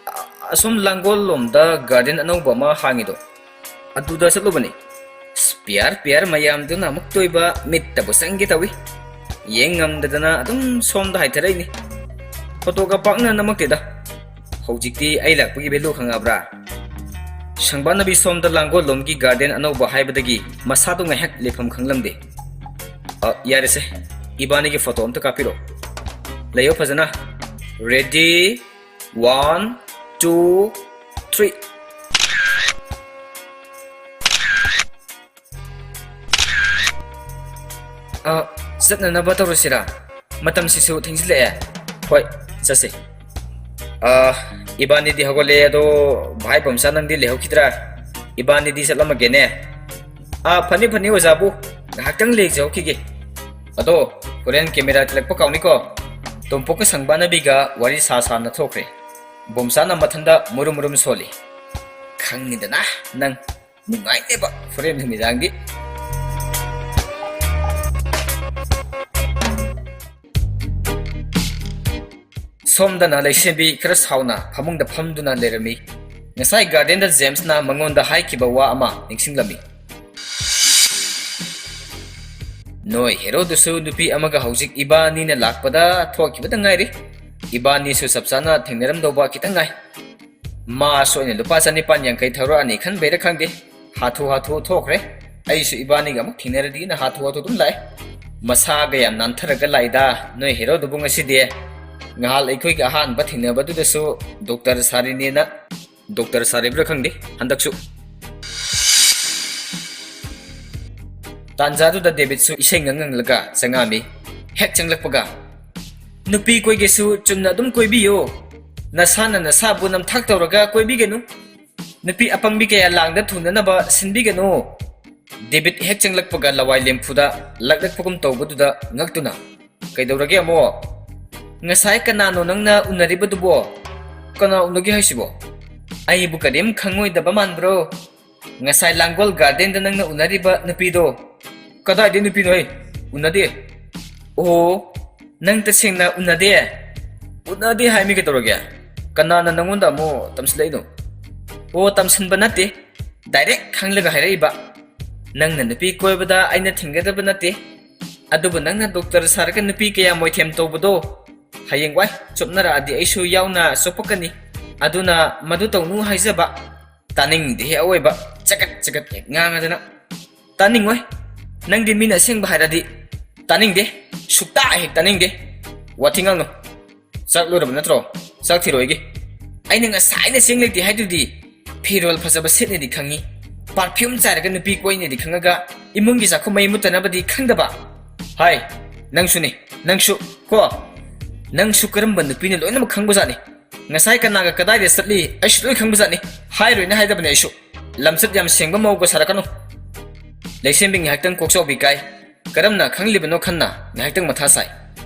"ꯑ-, ꯑꯁꯣꯝ ꯂꯥꯡꯒꯣꯜ ꯂꯣꯝꯗ ꯒꯥꯔꯗꯦꯟ ꯑꯅꯧꯕ ꯑꯃ ꯍꯥꯡꯉꯤꯗꯣ, ꯑꯗꯨꯗ ꯆꯠꯂꯨꯕꯅꯤ꯫ ꯑꯁ, ꯄꯤꯌꯥꯔ ꯄꯤꯌꯥꯔ ꯃꯌꯥꯝꯗꯨꯅ ꯑꯃꯨꯛꯇꯣꯏꯕ ꯃꯤꯠꯇꯕꯨ ꯆꯪꯒꯦ ꯇꯧꯏ꯫ ꯌꯦꯡ ꯉꯝꯗꯗꯅ ꯑꯗꯨꯝ ꯁꯣꯝꯗ ꯍꯥꯏꯊꯔꯛꯏꯅꯤ꯫ ꯐꯣꯇꯣꯒ ꯄꯥꯛꯅ ꯅꯝꯃꯛꯇꯦꯗ꯫ ꯍꯧꯖꯤꯛꯇꯤ ꯑꯩ ꯂꯥꯛꯄꯒꯤ value ꯈꯪꯉꯛꯑꯕ꯭ꯔꯥ?" ꯁꯪꯕꯥꯅꯕꯤ ꯁꯣꯝꯗ ꯂꯥꯡꯒꯣꯜ ꯂꯣꯝꯒꯤ ꯒꯥꯔꯗꯦꯟ ꯑꯅꯧꯕ ꯍꯥꯏꯕꯗꯒꯤ ꯃꯁꯥꯗꯣ ꯉꯥꯏꯍꯥꯛ ꯂꯦꯞꯐꯝ ꯈꯪꯂꯝꯗꯦ꯫ "ꯑ, ꯌꯥꯔꯦꯁꯦ, ꯏꯕꯥꯅꯤꯒꯤ ꯐꯣꯇꯣ ꯑꯝꯇ ꯀꯥꯞꯄꯤꯔꯣ꯫" ꯂꯩꯌꯣ ꯐꯖꯅ꯫ Ready, one, two, three. ꯑ, ꯆꯠꯅꯅꯕ ꯇꯧꯔꯁꯤꯔꯥ? ꯃꯇꯝꯁꯤꯁꯨ ꯊꯦꯡꯖꯤꯜꯂꯛꯑꯦ꯫ ꯍꯣꯏ, ꯆꯠꯁꯤ꯫ ꯑ, ꯏꯕꯥꯅꯤꯗꯤ ꯍꯧꯒꯠꯂꯦ, ꯑꯗꯣ ꯚꯥꯏ ꯕꯝꯆꯥ, ꯅꯪꯗꯤ ꯂꯩꯍꯧꯈꯤꯗ꯭ꯔꯥ? ꯏꯕꯥꯅꯤꯗꯤ ꯆꯠꯂꯝꯃꯒꯦꯅꯦ꯫ ꯑ, ꯐꯅꯤ, ꯐꯅꯤ, ꯑꯣꯖꯥꯕꯨ ꯉꯥꯏꯍꯥꯛꯇꯪ ꯂꯩꯖꯍꯧꯈꯤꯒꯦ꯫ ꯑꯗꯣ ꯍꯣꯔꯦꯟ camera ꯊꯤꯜꯂꯛꯄ ꯀꯥꯎꯅꯤꯀꯣ꯫ ꯇꯣꯝꯄꯣꯛꯀ ꯁꯪꯕꯥꯅꯕꯤꯒ ꯋꯥꯔꯤ ꯁꯥ ꯁꯥꯅ ꯊꯣꯛꯈ꯭ꯔꯦ꯫ ꯕꯣꯝꯆꯥꯅ ꯃꯊꯟꯗ ꯃꯨꯔꯨꯝ ꯃꯨꯔꯨꯝ ꯁꯣꯜꯂꯤ꯫ ꯈꯪꯉꯤꯗꯅ ꯅꯪ꯫ ꯅꯨꯡꯉꯥꯏꯅꯦꯕ ꯍꯣꯔꯦꯟ ꯅꯨꯃꯤꯗꯥꯡꯗꯤ꯫ ꯁꯣꯝꯗꯅ ꯂꯩꯁꯦꯝꯕꯤ ꯈꯔ ꯁꯥꯎꯅ ꯐꯃꯨꯡꯗ ꯐꯝꯗꯨꯅ ꯂꯩꯔꯝꯃꯤ꯫ ꯉꯁꯥꯏ garden ꯗ ꯖꯦꯝꯁꯅ ꯃꯉꯣꯟꯗ ꯍꯥꯏꯈꯤꯕ ꯋꯥ ꯑꯃ ꯅꯤꯡꯁꯤꯡꯂꯝꯃꯤ꯫ ꯅꯣꯏ ꯍꯦꯔꯣꯗꯨꯁꯨ ꯅꯨꯄꯤ ꯑꯃꯒ ꯍꯧꯖꯤꯛ ꯏꯕꯥꯅꯤꯅ ꯂꯥꯛꯄꯗ ꯊꯣꯛꯈꯤꯕꯗ ꯉꯥꯏꯔꯤ꯫ ꯏꯕꯥꯅꯤꯁꯨ ꯆꯞ ꯆꯥꯅ ꯊꯦꯡꯅꯔꯝꯗꯧꯕ ꯈꯤꯇꯪ ꯉꯥꯏ꯫ ꯃꯥꯁꯨ ꯑꯩꯅ ꯂꯨꯄꯥ ꯆꯅꯤꯄꯥꯟ ꯌꯥꯡꯈꯩ ꯊꯧꯔꯛꯑꯅꯤ ꯈꯟꯕꯩꯔ ꯈꯪꯗꯦ, ꯍꯥꯊꯨ ꯍꯥꯊꯨ ꯊꯣꯛꯈ꯭ꯔꯦ꯫ ꯑꯩꯁꯨ ꯏꯕꯥꯅꯤꯒ ꯑꯃꯨꯛ ꯊꯦꯡꯅꯔꯗꯤꯅ ꯍꯥꯊꯨ ꯍꯥꯊꯨ ꯑꯗꯨꯝ ꯂꯥꯛꯑꯦ꯫ ꯃꯁꯥꯒ ꯌꯥꯝ ꯅꯥꯟꯊꯔꯒ ꯂꯥꯛꯏꯗ ꯅꯣꯏ ꯍꯦꯔꯣꯗꯨꯕꯨ ꯉꯁꯤꯗꯤ꯫ ꯉꯍꯥꯜ ꯑꯩꯈꯣꯏꯒ ꯑꯍꯥꯟꯕ ꯊꯦꯡꯅꯕꯗꯨꯗꯁꯨ ꯗꯣꯛꯇꯔ ꯁꯥꯔꯤꯅꯦꯅ, ꯗꯣꯛꯇꯔ ꯁꯥꯔꯤꯕ꯭ꯔꯥ ꯈꯪꯗꯦ ꯍꯟꯗꯛꯁꯨ꯫ ꯇꯥꯟꯖꯥꯗꯨꯗ ꯗꯦꯕꯤꯠꯁꯨ ꯏꯁꯩ ꯉꯪ ꯉꯪꯂꯒ ꯆꯪꯉꯛꯑꯝꯃꯤ꯫ ꯍꯦꯛ ꯆꯪꯂꯛꯄꯒ, "ꯅꯨꯄꯤ ꯀꯣꯏꯒꯦꯁꯨ ꯆꯨꯝꯅ ꯑꯗꯨꯝ ꯀꯣꯏꯕꯤꯌꯨ꯫ ꯅꯁꯥꯅ ꯅꯁꯥꯕꯨ ꯅꯝꯊꯥꯛ ꯇꯧꯔꯒ ꯀꯣꯏꯕꯤꯒꯅꯨ꯫ ꯅꯨꯄꯤ ꯑꯄꯪꯕꯤ ꯀꯌꯥ ꯂꯥꯡꯗ ꯊꯨꯅꯅꯕ ꯁꯤꯟꯕꯤꯒꯅꯨ꯫" ꯗꯦꯕꯤꯠ ꯍꯦꯛ ꯆꯪꯂꯛꯄꯒ ꯂꯋꯥꯏ ꯂꯦꯝꯐꯨꯗ ꯂꯛꯂꯛꯄꯒꯨꯝ ꯇꯧꯕꯗꯨꯗ ꯉꯛꯇꯨꯅ, "ꯀꯩꯗꯧꯔꯒꯦ ꯑꯃꯣ? ꯉꯁꯥꯏ ꯀꯅꯥꯅꯣ ꯅꯪꯅ ꯎꯅꯔꯤꯕꯗꯨꯕꯣ? ꯀꯅꯥ ꯎꯅꯒꯦ ꯍꯥꯏꯁꯤꯕꯣ? ꯑꯩꯕꯨ ꯀꯔꯤꯝ ꯈꯪꯉꯣꯏꯗꯕ ꯃꯥꯟꯕ꯭ꯔꯣ? ꯉꯁꯥꯏ ꯂꯥꯡꯒꯣꯜ garden ꯗ ꯅꯪꯅ ꯎꯅꯔꯤꯕ ꯅꯨꯄꯤꯗꯣ?" "ꯀꯗꯥꯏꯗꯩ ꯅꯨꯄꯤꯅꯣꯍꯦ? ꯎꯅꯗꯦ꯫" "ꯑꯣ, ꯅꯪ ꯇꯁꯦꯡꯅ ꯎꯅꯗꯦ?" "ꯎꯅꯗꯦ ꯍꯥꯏꯃꯤ, ꯀꯩꯗꯧꯔꯒꯦ? ꯀꯅꯥꯅ ꯅꯪꯉꯣꯟꯗ ꯑꯃꯨꯛ ꯇꯝꯁꯤꯜꯂꯛꯏꯅꯣ?" "ꯑꯣ, ꯇꯝꯁꯤꯟꯕ ꯅꯠꯇꯦ, direct ꯈꯪꯂꯒ ꯍꯥꯏꯔꯛꯏꯕ꯫ ꯅꯪꯅ ꯅꯨꯄꯤ ꯀꯣꯏꯕꯗ ꯑꯩꯅ ꯊꯤꯡꯒꯗꯕ ꯅꯠꯇꯦ, ꯑꯗꯨꯕꯨ ꯅꯪꯅ ꯗꯣꯛꯇꯔ ꯁꯥꯔꯒ ꯅꯨꯄꯤ ꯀꯌꯥ ꯃꯣꯏꯊꯦꯝ ꯇꯧꯕꯗꯣ ꯍꯌꯦꯡꯋꯥꯏ ꯆꯣꯞꯅꯔꯛꯑꯗꯤ ꯑꯩꯁꯨ ꯌꯥꯎꯅ ꯆꯣꯞꯄꯛꯀꯅꯤ꯫ ꯑꯗꯨꯅ ꯃꯗꯨ ꯇꯧꯅꯨ ꯍꯥꯏꯖꯕ꯫" "ꯇꯥꯅꯤꯡꯗꯦꯍꯦ ꯑꯑꯣꯏꯕ, ꯆꯒꯠ ꯆꯒꯠ ꯍꯦꯛ ꯉꯥꯡꯉꯗꯅ꯫" "ꯇꯥꯅꯤꯡꯉꯣꯏ, ꯅꯪꯗꯤ ꯃꯤꯅ ꯑꯁꯦꯡꯕ ꯍꯥꯏꯔꯗꯤ ꯇꯥꯅꯤꯡꯗꯦ, ꯁꯨꯛꯇꯥ ꯍꯦꯛ ꯇꯥꯅꯤꯡꯗꯦ꯫ ꯋꯥꯊꯤ ꯉꯥꯡꯅꯨ꯫ ꯆꯥꯛ ꯂꯣꯏꯔꯕ ꯅꯠꯇ꯭ꯔꯣ? ꯆꯥꯛ ꯊꯤꯔꯣꯏꯒꯤ꯫ ꯑꯩꯅ ꯉꯁꯥꯏꯅ ꯆꯦꯡ ꯂꯩꯇꯦ ꯍꯥꯏꯗꯨꯗꯤ꯫ ꯐꯤꯔꯣꯜ ꯐꯖꯕ ꯁꯦꯠꯅꯦꯗꯤ ꯈꯪꯉꯤ, perfume ꯆꯥꯏꯔꯒ ꯅꯨꯄꯤ ꯀꯣꯏꯅꯦꯗꯤ ꯈꯪꯉꯒ ꯏꯃꯨꯡꯒꯤ ꯆꯥꯛꯈꯨꯝ ꯃꯩ ꯃꯨꯠꯇꯅꯕꯗꯤ ꯈꯪꯗꯕ꯫ ꯍꯥꯏ, ꯅꯪꯁꯨꯅꯦ, ꯅꯪꯁꯨ ꯀꯣ꯫ ꯅꯪꯁꯨ ꯀꯔꯝꯕ ꯅꯨꯄꯤꯅ ꯂꯣꯏꯅꯃꯛ ꯈꯪꯕꯖꯥꯠꯅꯤ꯫ ꯉꯁꯥꯏ ꯀꯅꯥꯒ ꯀꯗꯥꯏꯗ ꯆꯠꯂꯤ ꯑꯩꯁꯨ ꯂꯣꯏ ꯈꯪꯕꯖꯥꯠꯅꯤ꯫ ꯍꯥꯏꯔꯣꯏꯅ ꯍꯥꯏꯗꯕꯅꯦ ꯑꯩꯁꯨ꯫ ꯂꯝꯆꯠ ꯌꯥꯝ ꯁꯦꯡꯕ ꯃꯧꯒ ꯁꯥꯔꯛꯀꯅꯨ꯫ ꯂꯩꯁꯦꯝꯕꯤ ꯉꯥꯏꯍꯥꯛꯇꯪ ꯀꯣꯛꯆꯥꯎꯕꯤ ꯀꯥꯏ꯫ ꯀꯔꯝꯅ ꯈꯪꯂꯤꯕꯅꯣ ꯈꯟꯅ ꯉꯥꯏꯍꯥꯛꯇꯪ ꯃꯊꯥ ꯁꯥꯏ꯫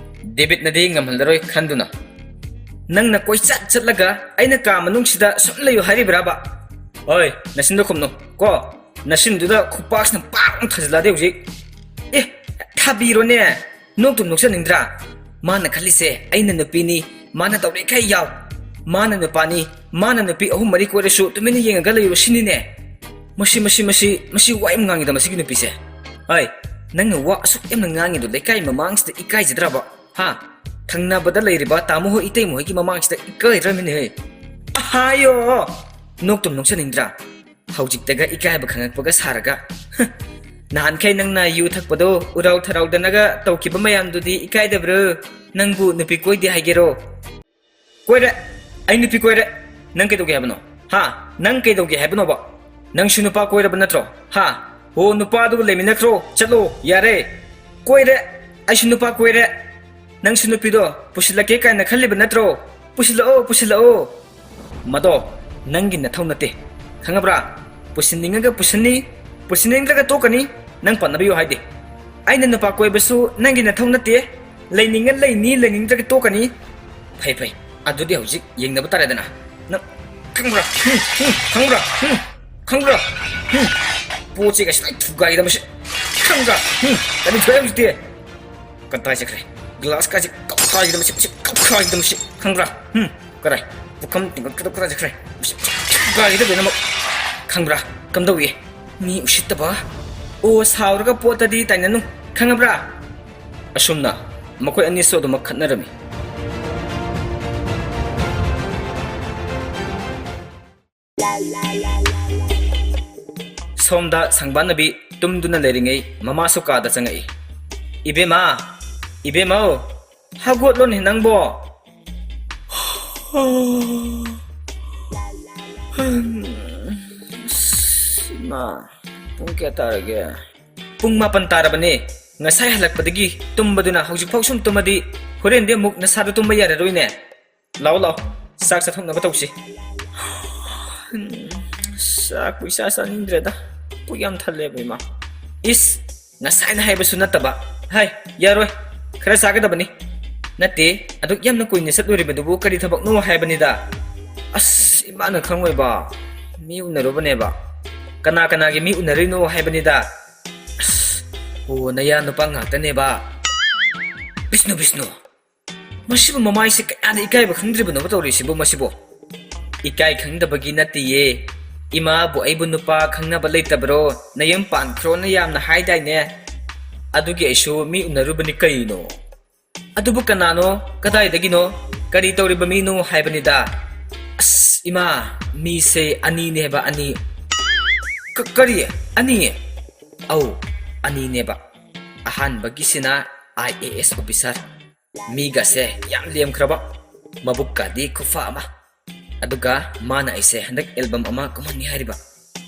ꯗꯦꯕꯤꯠꯅꯗꯤ ꯉꯝꯍꯜꯂꯔꯣꯏ ꯈꯟꯗꯨꯅ꯫ ꯅꯪꯅ ꯀꯣꯏꯆꯠ ꯆꯠꯂꯒ ꯑꯩꯅ ꯀꯥ ꯃꯅꯨꯡꯁꯤꯗ ꯁꯨꯝ ꯂꯩꯌꯨ ꯍꯥꯏꯔꯤꯕ꯭ꯔꯥꯕ? ꯍꯣꯏ, ꯅꯆꯤꯟꯗꯣ ꯈꯨꯝꯅꯨ ꯀꯣ꯫ ꯅꯆꯤꯟꯗꯨꯗ ꯈꯨꯄꯥꯛꯁꯤꯅ ꯄꯥꯛ ꯑꯃ ꯊꯥꯖꯤꯜꯂꯛꯑꯗꯤ ꯍꯧꯖꯤꯛ꯫ ꯑꯦ, ꯊꯥꯕꯤꯔꯣꯅꯦ꯫ ꯅꯣꯛꯇꯨꯝ ꯅꯣꯛꯆꯅꯤꯡꯗ꯭ꯔꯥ? ꯃꯥꯅ ꯈꯜꯂꯤꯁꯦ ꯑꯩꯅ ꯅꯨꯄꯤꯅꯤ, ꯃꯥꯅ ꯇꯧꯔꯤꯈꯩ ꯌꯥꯎ꯫ ꯃꯥꯅ ꯅꯨꯄꯥꯅꯤ, ꯃꯥꯅ ꯅꯨꯄꯤ ꯑꯍꯨꯝ ꯃꯔꯤ ꯀꯣꯏꯔꯁꯨ ꯇꯨꯃꯤꯟꯅ ꯌꯦꯡꯉꯒ ꯂꯩꯔꯨ ꯁꯤꯅꯤꯅꯦ꯫ ꯃꯁꯤ, ꯃꯁꯤ, ꯃꯁꯤ, ꯃꯁꯤ ꯋꯥ ꯌꯥꯝ ꯉꯥꯡꯉꯤꯗ ꯃꯁꯤꯒꯤ ꯅꯨꯄꯤꯁꯦ꯫ ꯍꯥꯏ, ꯅꯪꯅ ꯋꯥ ꯑꯁꯨꯛ ꯌꯥꯝꯅ ꯉꯥꯡꯉꯤꯗꯣ ꯂꯩꯀꯥꯏ ꯃꯃꯥꯡꯁꯤꯗ ꯏꯀꯥꯏꯖꯗ꯭ꯔꯕ? ꯍꯥ? ꯊꯪꯅꯕꯗ ꯂꯩꯔꯤꯕ ꯇꯥꯃꯣ ꯍꯣꯏ ꯏꯇꯩꯃ ꯍꯣꯏꯒꯤ ꯃꯃꯥꯡꯁꯤꯗ ꯏꯀꯥꯏꯗ꯭ꯔꯃꯤꯅꯦꯍꯦ꯫ ꯑꯍꯥꯌꯣ! ꯅꯣꯛꯇꯨꯝ ꯅꯣꯛꯆꯅꯤꯡꯗ꯭ꯔꯥ? ꯍꯧꯖꯤꯛꯇꯒ ꯏꯀꯥꯏꯕ ꯈꯪꯉꯛꯄꯒ ꯁꯥꯔꯒ꯫ ꯅꯍꯥꯟꯈꯩ ꯅꯪꯅ ꯌꯨ ꯊꯛꯄꯗꯣ ꯎꯔꯥꯎ ꯊꯔꯥꯎꯗꯅꯒ ꯇꯧꯈꯤꯕ ꯃꯌꯥꯝꯗꯨꯗꯤ ꯏꯀꯥꯏꯗꯕ꯭ꯔꯣ? ꯅꯪꯕꯨ ꯅꯨꯄꯤ ꯀꯣꯏꯗꯦ ꯍꯥꯏꯒꯦꯔꯣ? ꯀꯣꯏꯔꯦ꯫ ꯑꯩ ꯅꯨꯄꯤ ꯀꯣꯏꯔꯦ꯫ ꯅꯪ ꯀꯩꯗꯧꯒꯦ ꯍꯥꯏꯕꯅꯣ? ꯍꯥ? ꯅꯪ ꯀꯩꯗꯧꯒꯦ ꯍꯥꯏꯕꯅꯣꯕ? ꯅꯪꯁꯨ ꯅꯨꯄꯥ ꯀꯣꯏꯔꯕ ꯅꯠꯇ꯭ꯔꯣ? ꯍꯥ? ꯍꯣ, ꯅꯨꯄꯥꯗꯨꯒ ꯂꯩꯃꯤꯟꯅꯈ꯭ꯔꯣ꯫ ꯆꯠꯂꯣ꯫ ꯌꯥꯔꯦ꯫ ꯀꯣꯏꯔꯦ꯫ ꯑꯩꯁꯨ ꯅꯨꯄꯥ ꯀꯣꯏꯔꯦ꯫ ꯅꯪꯁꯨ ꯅꯨꯄꯤꯗꯣ ꯄꯨꯁꯤꯜꯂꯛꯀꯦ ꯀꯥꯏꯅ ꯈꯜꯂꯤꯕ ꯅꯠꯇ꯭ꯔꯣ? ꯄꯨꯁꯤꯜꯂꯛꯑꯣ, ꯄꯨꯁꯤꯜꯂꯛꯑꯣ꯫ ꯃꯗꯣ ꯅꯪꯒꯤ ꯅꯊꯧ ꯅꯠꯇꯦ꯫ ꯈꯪꯉꯕ꯭ꯔꯥ? ꯄꯨꯁꯤꯟꯅꯤꯡꯉꯒ ꯄꯨꯁꯤꯟꯅꯤ, ꯄꯨꯁꯤꯟꯅꯤꯡꯗ꯭ꯔꯒ ꯇꯣꯛꯀꯅꯤ꯫ ꯅꯪ ꯄꯟꯅꯕꯤꯌꯨ ꯍꯥꯏꯗꯦ꯫ ꯑꯩꯅ ꯅꯨꯄꯥ ꯀꯣꯏꯕꯁꯨ ꯅꯪꯒꯤ ꯅꯊꯧ ꯅꯠꯇꯦ꯫ ꯂꯩꯅꯤꯡꯉ ꯂꯩꯅꯤ, ꯂꯩꯅꯤꯡꯗ꯭ꯔꯒ ꯇꯣꯛꯀꯅꯤ꯫ ꯐꯩ, ꯐꯩ꯫ ꯑꯗꯨꯗꯤ ꯍꯧꯖꯤꯛ ꯌꯦꯡꯅꯕ ꯇꯥꯔꯦꯗꯅ꯫ ꯅꯪ ꯈꯪꯕ꯭ꯔꯥ? ꯍꯨꯝ, ꯍꯨꯝ, ꯈꯪꯕ꯭ꯔꯥ? ꯍꯨꯝ, ꯈꯪꯕ꯭ꯔꯥ? ꯍꯨꯝ꯫ ꯄꯣꯠ ꯆꯩꯒꯁꯦ ꯂꯣꯏ ꯊꯨꯒꯥꯏꯒꯗꯕꯁꯦ꯫ ꯈꯪꯕ꯭ꯔꯥ? ꯍꯨꯝ꯫ ꯀꯔꯤ ꯊꯣꯛꯑꯦ ꯍꯧꯖꯤꯛꯇꯤ? ꯀꯗꯥꯏ ꯆꯠꯈ꯭ꯔꯦ? ꯒ꯭ꯂꯥꯁ ꯀꯥꯁꯦ ꯀꯞꯈꯥꯏꯒꯗꯕꯁꯦ, ꯃꯁꯤ ꯀꯞꯈꯥꯏꯒꯗꯕꯁꯦ꯫ ꯈꯪꯕ꯭ꯔꯥ? ꯍꯨꯝ꯫ ꯀꯗꯥꯏ? ꯄꯨꯈꯝ ꯇꯦꯡꯀꯣꯠ ꯀꯗꯥꯏ ꯆꯠꯈ꯭ꯔꯦ? ꯃꯁꯤ ꯀꯞꯈꯥꯏꯒꯗꯕ ꯂꯣꯏꯅꯃꯛ꯫ ꯈꯪꯕ꯭ꯔꯥ? ꯀꯝꯗꯧꯏ? ꯃꯤ ꯎꯁꯤꯠꯇꯕ꯫ ꯑꯣ, ꯁꯥꯎꯔꯒ ꯄꯣꯠꯇꯗꯤ ꯇꯥꯏꯅꯅꯨ꯫ ꯈꯪꯉꯕ꯭ꯔꯥ? ꯑꯁꯨꯝꯅ ꯃꯈꯣꯏ ꯑꯅꯤꯁꯨ ꯑꯗꯨꯃꯛ ꯈꯠꯅꯔꯝꯃꯤ꯫ ꯁꯣꯝꯗ ꯁꯪꯕꯥꯟꯅꯕꯤ ꯇꯨꯝꯗꯨꯅ ꯂꯩꯔꯤꯉꯩ ꯃꯃꯥꯁꯨ ꯀꯥꯗ ꯆꯪꯉꯛꯏ꯫ "ꯏꯕꯦꯝꯃ, ꯏꯕꯦꯝꯃꯧ, ꯍꯧꯒꯠꯂꯣꯅꯦ ꯅꯪꯕꯣ꯫ ꯏꯃꯥ, ꯄꯨꯡ ꯀꯌꯥ ꯇꯥꯔꯒꯦ? ꯄꯨꯡ ꯃꯥꯄꯟ ꯇꯥꯔꯕꯅꯦ꯫ ꯉꯁꯥꯏ ꯍꯜꯂꯛꯄꯗꯒꯤ ꯇꯨꯝꯕꯗꯨꯅ ꯍꯧꯖꯤꯛꯐꯥꯎ ꯁꯨꯝ ꯇꯨꯝꯃꯗꯤ ꯍꯣꯔꯦꯟꯗꯤ ꯑꯃꯨꯛ ꯅꯁꯥꯗꯣ ꯇꯨꯝꯕ ꯌꯥꯔꯔꯣꯏꯅꯦ꯫ ꯂꯥꯛꯑꯣ, ꯂꯥꯛꯑꯣ, ꯆꯥꯛ ꯆꯥꯊꯣꯛꯅꯕ ꯇꯧꯁꯤ꯫ ꯆꯥꯛꯄꯨ ꯏꯆꯥ ꯆꯥꯅꯤꯡꯗ꯭ꯔꯦꯗ꯫ ꯄꯨꯛ ꯌꯥꯝ ꯊꯜꯂꯦꯕ, ꯏꯃꯥ꯫ ꯏꯁ, ꯉꯁꯥꯏꯅ ꯍꯥꯏꯕꯁꯨ ꯅꯠꯇꯕ꯫ ꯍꯥꯏ, ꯌꯥꯔꯣꯏ꯫ ꯈꯔ ꯆꯥꯒꯗꯕꯅꯤ꯫ ꯅꯠꯇꯦ, ꯑꯗꯨꯛ ꯌꯥꯝꯅ ꯀꯨꯏꯅ ꯆꯠꯂꯨꯔꯤꯕꯗꯨꯕꯨ ꯀꯔꯤ ꯊꯕꯛꯅꯣ ꯍꯥꯏꯕꯅꯤꯗ꯫ ꯑꯁ, ꯏꯃꯥꯅ ꯈꯪꯉꯣꯏꯕ꯫ ꯃꯤ ꯎꯅꯔꯨꯕꯅꯦꯕ꯫ ꯀꯅꯥ ꯀꯅꯥꯒꯤ ꯃꯤ ꯎꯅꯔꯨꯏꯅꯣ ꯍꯥꯏꯕꯅꯤꯗ꯫ ꯑꯁ, ꯑꯣ, ꯅꯌꯥ ꯅꯨꯄꯥ ꯉꯥꯛꯇꯅꯦꯕ꯫ ꯕꯤꯁꯅꯨ, ꯕꯤꯁꯅꯨ꯫ ꯃꯁꯤꯕꯨ ꯃꯃꯥꯏꯁꯦ ꯀꯌꯥꯗ ꯏꯀꯥꯏꯕ ꯈꯪꯗ꯭ꯔꯤꯕꯅꯣꯕ ꯇꯧꯔꯤꯁꯤꯕꯨ ꯃꯁꯤꯕꯨ? ꯏꯀꯥꯏ ꯈꯪꯗꯕꯒꯤ ꯅꯠꯇꯤꯌꯦ꯫ ꯏꯃꯥꯕꯨ ꯑꯩꯕꯨ ꯅꯨꯄꯥ ꯈꯪꯅꯕ ꯂꯩꯇꯕ꯭ꯔꯣ? ꯅꯌꯨꯝ ꯄꯥꯟꯈ꯭ꯔꯣꯅ ꯌꯥꯝꯅ ꯍꯥꯏꯗꯥꯏꯅꯦ? ꯑꯗꯨꯒꯤ ꯑꯩꯁꯨ ꯃꯤ ꯎꯅꯔꯨꯕꯅꯤ ꯀꯩꯅꯣ꯫ ꯑꯗꯨꯕꯨ ꯀꯅꯥꯅꯣ? ꯀꯗꯥꯏꯗꯒꯤꯅꯣ? ꯀꯔꯤ ꯇꯧꯔꯤꯕ ꯃꯤꯅꯣ ꯍꯥꯏꯕꯅꯤꯗ꯫ ꯑꯁ, ꯏꯃꯥ, ꯃꯤꯁꯦ ꯑꯅꯤꯅꯦꯕ, ꯑꯅꯤ꯫ ꯀ-, ꯀꯔꯤ? ꯑꯅꯤ? ꯑꯧ, ꯑꯅꯤꯅꯦꯕ꯫ ꯑꯍꯥꯟꯕꯒꯤꯁꯤꯅ I A S officer꯫ ꯃꯤꯒꯁꯦ ꯌꯥꯝ ꯂꯦꯝꯈ꯭ꯔꯕ, ꯃꯕꯨꯛꯀꯗꯤ ꯈꯨꯐ ꯑꯃ꯫ ꯑꯗꯨꯒ ꯃꯥꯅ ꯑꯩꯁꯦ ꯍꯟꯗꯛ album ꯑꯃ ꯀꯨꯝꯍꯟꯅꯤ ꯍꯥꯏꯔꯤꯕ꯫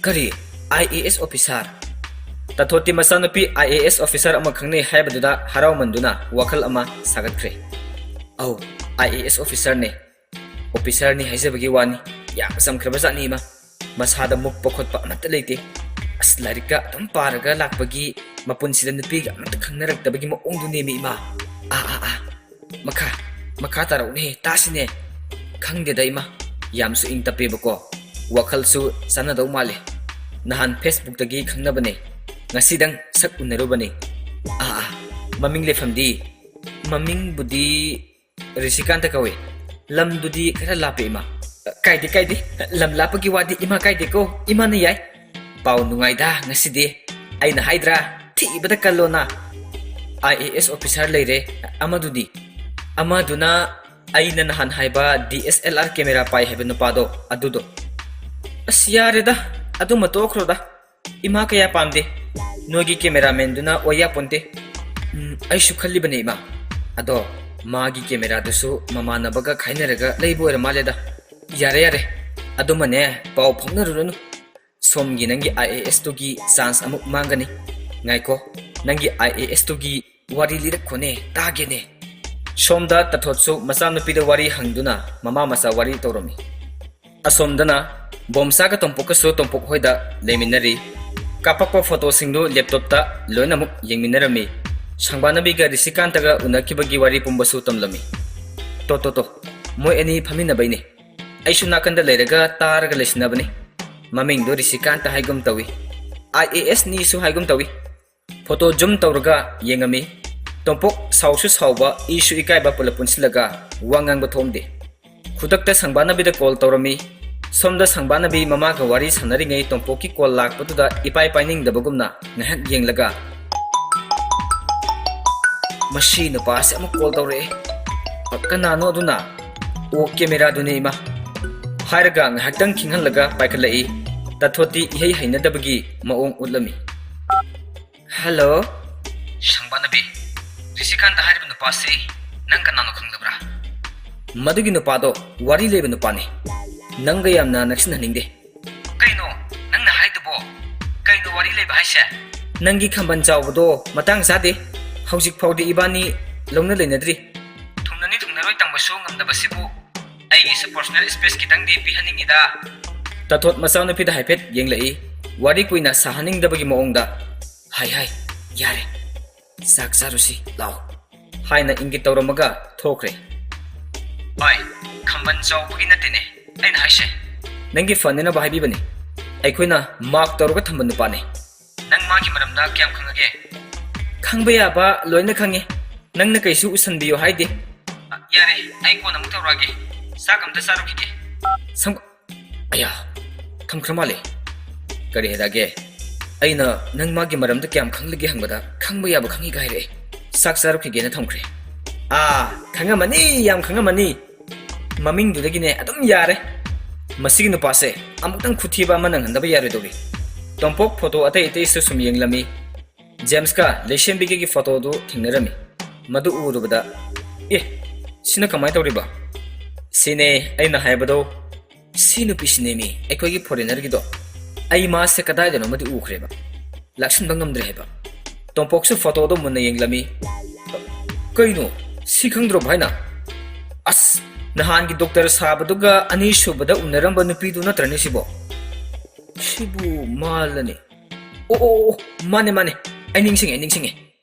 ꯀꯔꯤ? I A S officer? ꯇꯥꯊꯣꯠꯇꯤ ꯃꯆꯥꯅꯨꯄꯤ I A S officer ꯑꯃ ꯈꯪꯅꯩ ꯍꯥꯏꯕꯗꯨꯗ ꯍꯔꯥꯎꯃꯟꯗꯨꯅ ꯋꯥꯈꯜ ꯑꯃ ꯁꯥꯒꯠꯈ꯭ꯔꯦ꯫ ꯑꯧ, I A S officerꯅꯦ꯫ Officerꯅꯤ ꯍꯥꯏꯖꯕꯒꯤ ꯋꯥꯅꯤ, ꯌꯥꯝ ꯆꯝꯈ꯭ꯔꯕ ꯖꯥꯠꯅꯤ ꯏꯃꯥ꯫ ꯃꯁꯥꯗ ꯃꯨꯛꯄ ꯈꯣꯠꯄ ꯑꯃꯠꯇ ꯂꯩꯇꯦ꯫ ꯑꯁ, ꯂꯥꯏꯔꯤꯛꯀ ꯑꯗꯨꯝ ꯄꯥꯔꯒ ꯂꯥꯛꯄꯒꯤ, ꯃꯄꯨꯟꯁꯤꯗ ꯅꯨꯄꯤꯒ ꯑꯃꯠꯇ ꯈꯪꯅꯔꯛꯇꯕꯒꯤ ꯃꯑꯣꯡꯗꯨꯅꯦꯃꯤ ꯏꯃꯥ꯫ ꯑꯥ, ꯑꯥ, ꯑꯥ꯫ ꯃꯈꯥ, ꯃꯈꯥ ꯇꯥꯔꯛꯎꯅꯦ, ꯇꯥꯁꯤꯅꯦ꯫ ꯈꯪꯗꯦꯗ ꯏꯃꯥ, ꯌꯥꯝꯁꯨ ꯏꯪ ꯇꯞꯄꯦꯕꯀꯣ꯫ ꯋꯥꯈꯜꯁꯨ ꯆꯥꯟꯅꯗꯧ ꯃꯥꯜꯂꯦ꯫ ꯅꯍꯥꯟ Facebookꯇꯒꯤ ꯈꯪꯅꯕꯅꯦ꯫ ꯉꯁꯤꯗꯪ ꯁꯛ ꯎꯅꯔꯨꯕꯅꯦ꯫ ꯑꯥ, ꯑꯥ꯫ ꯃꯃꯤꯡ ꯂꯩꯐꯝꯗꯤ? ꯃꯃꯤꯡꯕꯨꯗꯤ ꯔꯤꯁꯤꯀꯥꯟꯇ ꯀꯧꯏ꯫ ꯂꯝꯗꯨꯗꯤ ꯈꯔ ꯂꯥꯞꯄꯦ, ꯏꯃꯥ꯫ ꯀꯥꯏꯗꯦ, ꯀꯥꯏꯗꯦ꯫ ꯂꯝ ꯂꯥꯞꯄꯒꯤ ꯋꯥꯗꯤ ꯏꯃꯥ ꯀꯥꯏꯗꯦꯀꯣ꯫ ꯏꯃꯥꯅ ꯌꯥꯏ꯫ ꯄꯥꯎ ꯅꯨꯡꯉꯥꯏꯗ ꯉꯁꯤꯗꯤ꯫ ꯑꯩꯅ ꯍꯥꯏꯗ꯭ꯔꯥ? ꯊꯤꯕꯗ ꯀꯜꯂꯣꯅ꯫ I A S officer ꯂꯩꯔꯦ꯫ ꯑꯃꯗꯨꯗꯤ? ꯑꯃꯗꯨꯅ ꯑꯩꯅ ꯅꯍꯥꯟ ꯍꯥꯏꯕ D S L R camera ꯄꯥꯏ ꯍꯥꯏꯕ ꯅꯨꯄꯥꯗꯣ, ꯑꯗꯨꯗꯣ꯫ ꯑꯁ, ꯌꯥꯔꯦꯗ꯫ ꯑꯗꯨꯃ ꯇꯣꯛꯈ꯭ꯔꯣꯗ꯫ ꯏꯃꯥ ꯀꯌꯥ ꯄꯥꯝꯗꯦ꯫ ꯅꯣꯏꯒꯤ cameramanꯗꯨꯅ ꯑꯣꯏ ꯌꯥꯄꯣꯟꯇꯦ꯫ ꯎꯝ, ꯑꯩꯁꯨ ꯈꯜꯂꯤꯕꯅꯦ, ꯏꯃꯥ꯫ ꯑꯗꯣ ꯃꯥꯒꯤ ꯀꯦꯃꯦꯔꯥꯗꯨꯁꯨ ꯃꯃꯥꯟꯅꯕꯒ ꯈꯥꯏꯅꯔꯒ ꯂꯩꯕ ꯑꯣꯏꯔ ꯃꯥꯜꯂꯦꯗ꯫ ꯌꯥꯔꯦ, ꯌꯥꯔꯦ, ꯑꯗꯨꯃꯅꯦ, ꯄꯥꯎ ꯐꯥꯎꯅꯔꯨꯔꯅꯨ꯫ ꯁꯣꯝꯒꯤ ꯅꯪꯒꯤ ꯑꯥꯏ ꯑꯦ ꯑꯦꯁ ꯇꯨꯒꯤ ꯆꯥꯟꯁ ꯑꯃꯨꯛ ꯃꯥꯡꯒꯅꯤ꯫ ꯉꯥꯏꯈꯣ, ꯅꯪꯒꯤ ꯑꯥꯏ ꯑꯦ ꯑꯦꯁ ꯇꯨꯒꯤ ꯋꯥꯔꯤ ꯂꯤꯔꯛꯈꯣꯅꯦ, ꯇꯥꯒꯦꯅꯦ꯫ ꯁꯣꯝꯗ ꯇꯊꯣꯠꯁꯨ ꯃꯆꯥꯅꯨꯄꯤꯗ ꯋꯥꯔꯤ ꯍꯪꯗꯨꯅ ꯃꯃꯥ ꯃꯆꯥ ꯋꯥꯔꯤ ꯇꯧꯔꯝꯃꯤ꯫ ꯑꯁꯣꯝꯗꯅ ꯕꯣꯝꯆꯥꯒ ꯇꯣꯝꯄꯣꯛꯀꯁꯨ ꯇꯣꯝꯄꯣꯛ ꯍꯣꯏꯗ ꯂꯩꯃꯤꯟꯅꯔꯤ꯫ ꯀꯥꯞꯄꯛꯄ ꯐꯣꯇꯣꯁꯤꯡꯗꯨ ꯂꯦꯞꯇꯣꯞꯇ ꯂꯣꯏꯅꯃꯛ ꯌꯦꯡꯃꯤꯟꯅꯔꯝꯃꯤ꯫ ꯁꯪꯕꯥꯅꯕꯤꯒ ꯔꯤꯁꯤꯀꯥꯟꯇꯒ ꯎꯅꯈꯤꯕꯒꯤ ꯋꯥꯔꯤ ꯄꯨꯝꯕꯁꯨ ꯇꯝꯂꯝꯃꯤ꯫ ꯇꯣ, ꯇꯣ, ꯇꯣ, ꯃꯣꯏ ꯑꯅꯤ ꯐꯝꯃꯤꯟꯅꯕꯩꯅꯦ꯫ ꯑꯩꯁꯨ ꯅꯥꯀꯟꯗ ꯂꯩꯔꯒ ꯇꯥꯔꯒ ꯂꯩꯁꯤꯟꯅꯕꯅꯤ꯫ ꯃꯃꯤꯡꯗꯣ ꯔꯤꯁꯤꯀꯥꯟꯇ ꯍꯥꯏꯒꯨꯝ ꯇꯧꯏ꯫ ꯑꯥꯏ ꯑꯦ ꯑꯦꯁ ꯅꯤꯁꯨ ꯍꯥꯏꯒꯨꯝ ꯇꯧꯏ꯫ ꯐꯣꯇꯣ ꯖꯨꯝ ꯇꯧꯔꯒ ꯌꯦꯡꯉꯝꯃꯤ꯫ ꯇꯣꯝꯄꯣꯛ ꯁꯥꯎꯁꯨ ꯁꯥꯎꯕ, ꯏꯁꯨ ꯏꯀꯥꯏꯕ ꯄꯨꯂꯞ ꯄꯨꯟꯁꯤꯜꯂꯒ ꯋꯥ ꯉꯥꯡꯕ ꯊꯣꯛꯑꯝꯗꯦ꯫ ꯈꯨꯗꯛꯇ ꯁꯪꯕꯥꯅꯕꯤꯗ ꯀꯣꯜ ꯇꯧꯔꯝꯃꯤ꯫ ꯁꯣꯝꯗ ꯁꯪꯕꯥꯅꯕꯤ ꯃꯃꯥꯒ ꯋꯥꯔꯤ ꯁꯥꯟꯅꯔꯤꯉꯩ ꯇꯣꯝꯄꯣꯛꯀꯤ ꯀꯣꯜ ꯂꯥꯛꯄꯗꯨꯗ ꯏꯄꯥꯏ ꯄꯥꯏꯅꯤꯡꯗꯕꯒꯨꯝꯅ ꯉꯥꯏꯍꯥꯛ ꯌꯦꯡꯂꯒ, "ꯃꯁꯤ ꯅꯨꯄꯥꯁꯦ ꯑꯃꯨꯛ ꯀꯣꯜ ꯇꯧꯔꯛꯑꯦ꯫ ꯀꯅꯥꯅꯣ ꯑꯗꯨꯅ?" "ꯑꯣ, ꯀꯦꯃꯦꯔꯥꯗꯨꯅꯦ, ꯏꯃꯥ," ꯍꯥꯏꯔꯒ ꯉꯥꯏꯍꯥꯛꯇꯪ ꯈꯤꯡꯍꯜꯂꯒ ꯄꯥꯏꯈꯠꯂꯛꯏ꯫ ꯇꯥꯊꯣꯠꯇꯤ ꯏꯍꯩ ꯍꯩꯅꯗꯕꯒꯤ ꯃꯑꯣꯡ ꯎꯠꯂꯝꯃꯤ꯫ "ꯍꯜꯂꯣ?" "ꯁꯪꯕꯥꯅꯕꯤ, ꯔꯤꯁꯤꯀꯥꯟꯇ ꯍꯥꯏꯔꯤꯕ ꯅꯨꯄꯥꯁꯤ ꯅꯪ ꯀꯅꯥꯅꯣ ꯈꯪꯗꯕ꯭ꯔꯥ?" "ꯃꯗꯨꯒꯤ ꯅꯨꯄꯥꯗꯣ ꯋꯥꯔꯤ ꯂꯩꯕ ꯅꯨꯄꯥꯅꯤ꯫ ꯅꯪꯒ ꯌꯥꯝꯅ ꯅꯛꯁꯤꯟꯅꯅꯤꯡꯗꯦ꯫" "ꯀꯩꯅꯣ ꯅꯪꯅ ꯍꯥꯏꯗꯨꯕꯣ? ꯀꯩꯅꯣ ꯋꯥꯔꯤ ꯂꯩꯕ ꯍꯥꯏꯁꯦ?" "ꯅꯪꯒꯤ ꯈꯝꯕꯟ ꯆꯥꯎꯕꯗꯣ ꯃꯇꯥꯡ ꯆꯥꯗꯦ꯫ ꯍꯧꯖꯤꯛ ꯐꯥꯎꯗꯤ ꯏꯕꯥꯅꯤ ꯂꯧꯅ ꯂꯩꯅꯗ꯭ꯔꯤ꯫ ꯊꯨꯡꯅꯅꯤ ꯊꯨꯡꯅꯔꯣꯏ ꯇꯝꯕꯁꯨ ꯉꯝꯗꯕꯁꯤꯕꯨ ꯑꯩꯒꯤꯁꯨ ꯄꯔꯁꯣꯅꯦꯜ ꯁ꯭ꯄꯦꯁ ꯈꯤꯇꯪꯗꯤ ꯄꯤꯍꯟꯅꯤꯡꯉꯤꯗ꯫" ꯇꯥꯊꯣꯠ ꯃꯆꯥꯅꯨꯄꯤꯗ ꯍꯥꯏꯐꯦꯠ ꯌꯦꯡꯂꯛꯏ꯫ ꯋꯥꯔꯤ ꯀꯨꯏꯅ ꯁꯥꯍꯟꯅꯤꯡꯗꯕꯒꯤ ꯃꯑꯣꯡꯗ, "ꯍꯥꯏ ꯍꯥꯏ, ꯌꯥꯔꯦ, ꯆꯥꯛ ꯆꯥꯔꯨꯁꯤ ꯂꯥꯛꯑꯣ," ꯍꯥꯏꯅ ꯏꯪꯒꯤꯠ ꯇꯧꯔꯝꯃꯒ ꯊꯣꯛꯈ꯭ꯔꯦ꯫ "ꯚꯥꯏ, ꯈꯝꯕꯟ ꯆꯥꯎꯕꯒꯤ ꯅꯠꯇꯦꯅꯦ ꯑꯩꯅ ꯍꯥꯏꯁꯦ꯫ ꯅꯪꯒꯤ ꯐꯅꯅꯕ ꯍꯥꯏꯕꯤꯕꯅꯤ꯫ ꯑꯩꯈꯣꯏꯅ ꯃꯥꯔꯛ ꯇꯧꯔꯒ ꯊꯝꯕ ꯅꯨꯄꯥꯅꯤ꯫" "ꯅꯪ ꯃꯥꯒꯤ ꯃꯔꯝꯗ ꯀꯌꯥꯝ ꯈꯪꯉꯒꯦ?" "ꯈꯪꯕ ꯌꯥꯕ ꯂꯣꯏꯅ ꯈꯪꯉꯦ꯫ ꯅꯪꯅ ꯀꯩꯁꯨ ꯎꯁꯟꯕꯤꯌꯨ ꯍꯥꯏꯗꯦ꯫" "ꯑ, ꯌꯥꯔꯦ, ꯑꯩ ꯀꯣꯟꯅ ꯑꯃꯨꯛ ꯇꯧꯔꯛꯑꯒꯦ꯫ ꯆꯥꯛ ꯑꯝꯇ ꯆꯥꯔꯨꯈꯤꯒꯦ꯫" ꯁꯪ-, ꯑꯌꯥ, ꯊꯝꯈ꯭ꯔ ꯃꯥꯜꯂꯦ꯫ "ꯀꯔꯤ ꯍꯥꯏꯔꯛꯑꯒꯦ?" "ꯑꯩꯅ ꯅꯪ ꯃꯥꯒꯤ ꯃꯔꯝꯗ ꯀꯌꯥꯝ ꯈꯪꯂꯒꯦ ꯍꯪꯕꯗ, ꯈꯪꯕ ꯌꯥꯕ ꯈꯪꯉꯤꯒ ꯍꯥꯏꯔꯛꯑꯦ꯫ ꯆꯥꯛ ꯆꯥꯔꯨꯈꯤꯒꯦꯅ ꯊꯝꯈ꯭ꯔꯦ꯫" "ꯑꯥ, ꯈꯪꯉꯝꯃꯅꯤ, ꯌꯥꯝ ꯈꯪꯉꯝꯃꯅꯤ꯫ ꯃꯃꯤꯡꯗꯨꯗꯒꯤꯅꯦ ꯑꯗꯨꯝ ꯌꯥꯔꯦ꯫ ꯃꯁꯤꯒꯤ ꯅꯨꯄꯥꯁꯦ ꯑꯃꯨꯛꯇꯪ ꯈꯨꯊꯤꯕ ꯑꯃ ꯅꯪꯍꯟꯗꯕ ꯌꯥꯔꯣꯏꯗꯧꯔꯤ꯫" ꯇꯣꯝꯄꯣꯛ ꯐꯣꯇꯣ ꯑꯇꯩ ꯑꯇꯩꯁꯨ ꯁꯨꯝ ꯌꯦꯡꯂꯝꯃꯤ꯫ ꯖꯦꯝꯁꯀ ꯂꯩꯁꯦꯝꯕꯤꯒꯒꯤ ꯐꯣꯇꯣꯗꯨ ꯊꯦꯡꯅꯔꯝꯃꯤ꯫ ꯃꯗꯨ ꯎꯔꯨꯕꯗ, ꯑꯦ, ꯁꯤꯅ ꯀꯃꯥꯏꯅ ꯇꯧꯔꯤꯕ? ꯁꯤꯅꯦ ꯑꯩꯅ ꯍꯥꯏꯕꯗꯣ, ꯁꯤ ꯅꯨꯄꯤꯁꯤꯅꯦꯃꯤ, ꯑꯩꯈꯣꯏꯒꯤ ꯐꯣꯔꯦꯅꯔꯒꯤꯗꯣ꯫ ꯑꯩ ꯃꯥꯁꯦ ꯀꯗꯥꯏꯗꯅꯣꯃꯗꯤ ꯎꯈ꯭ꯔꯦꯕ, ꯂꯥꯛꯁꯤꯟꯕ ꯉꯝꯗ꯭ꯔꯦ ꯍꯥꯏꯕ꯫ ꯇꯣꯝꯄꯣꯛꯁꯨ ꯐꯣꯇꯣꯗꯣ ꯃꯨꯟꯅ ꯌꯦꯡꯂꯝꯃꯤ꯫ ꯀꯩꯅꯣ, ꯁꯤ ꯈꯪꯗ꯭ꯔꯣ ꯚꯥꯏꯅ? ꯑꯁ, ꯅꯍꯥꯟꯒꯤ ꯗꯣꯛꯇꯔ ꯁꯥꯕꯗꯨꯒ ꯑꯅꯤꯁꯨꯕꯗ ꯎꯅꯔꯝꯕ ꯅꯨꯄꯤꯗꯨ ꯅꯠꯇ꯭ꯔꯅꯦ ꯁꯤꯕꯣ? ꯁꯤꯕꯨ ꯃꯥꯜꯂꯅꯤ꯫ ꯑꯣ, ꯑꯣ, ꯑꯣ, ꯃꯥꯅꯦ, ꯃꯥꯅꯦ, ꯑꯩ ꯅꯤꯡꯁꯤꯡꯉꯦ, ꯑꯩ ꯅꯤꯡꯁꯤꯡꯉꯦ꯫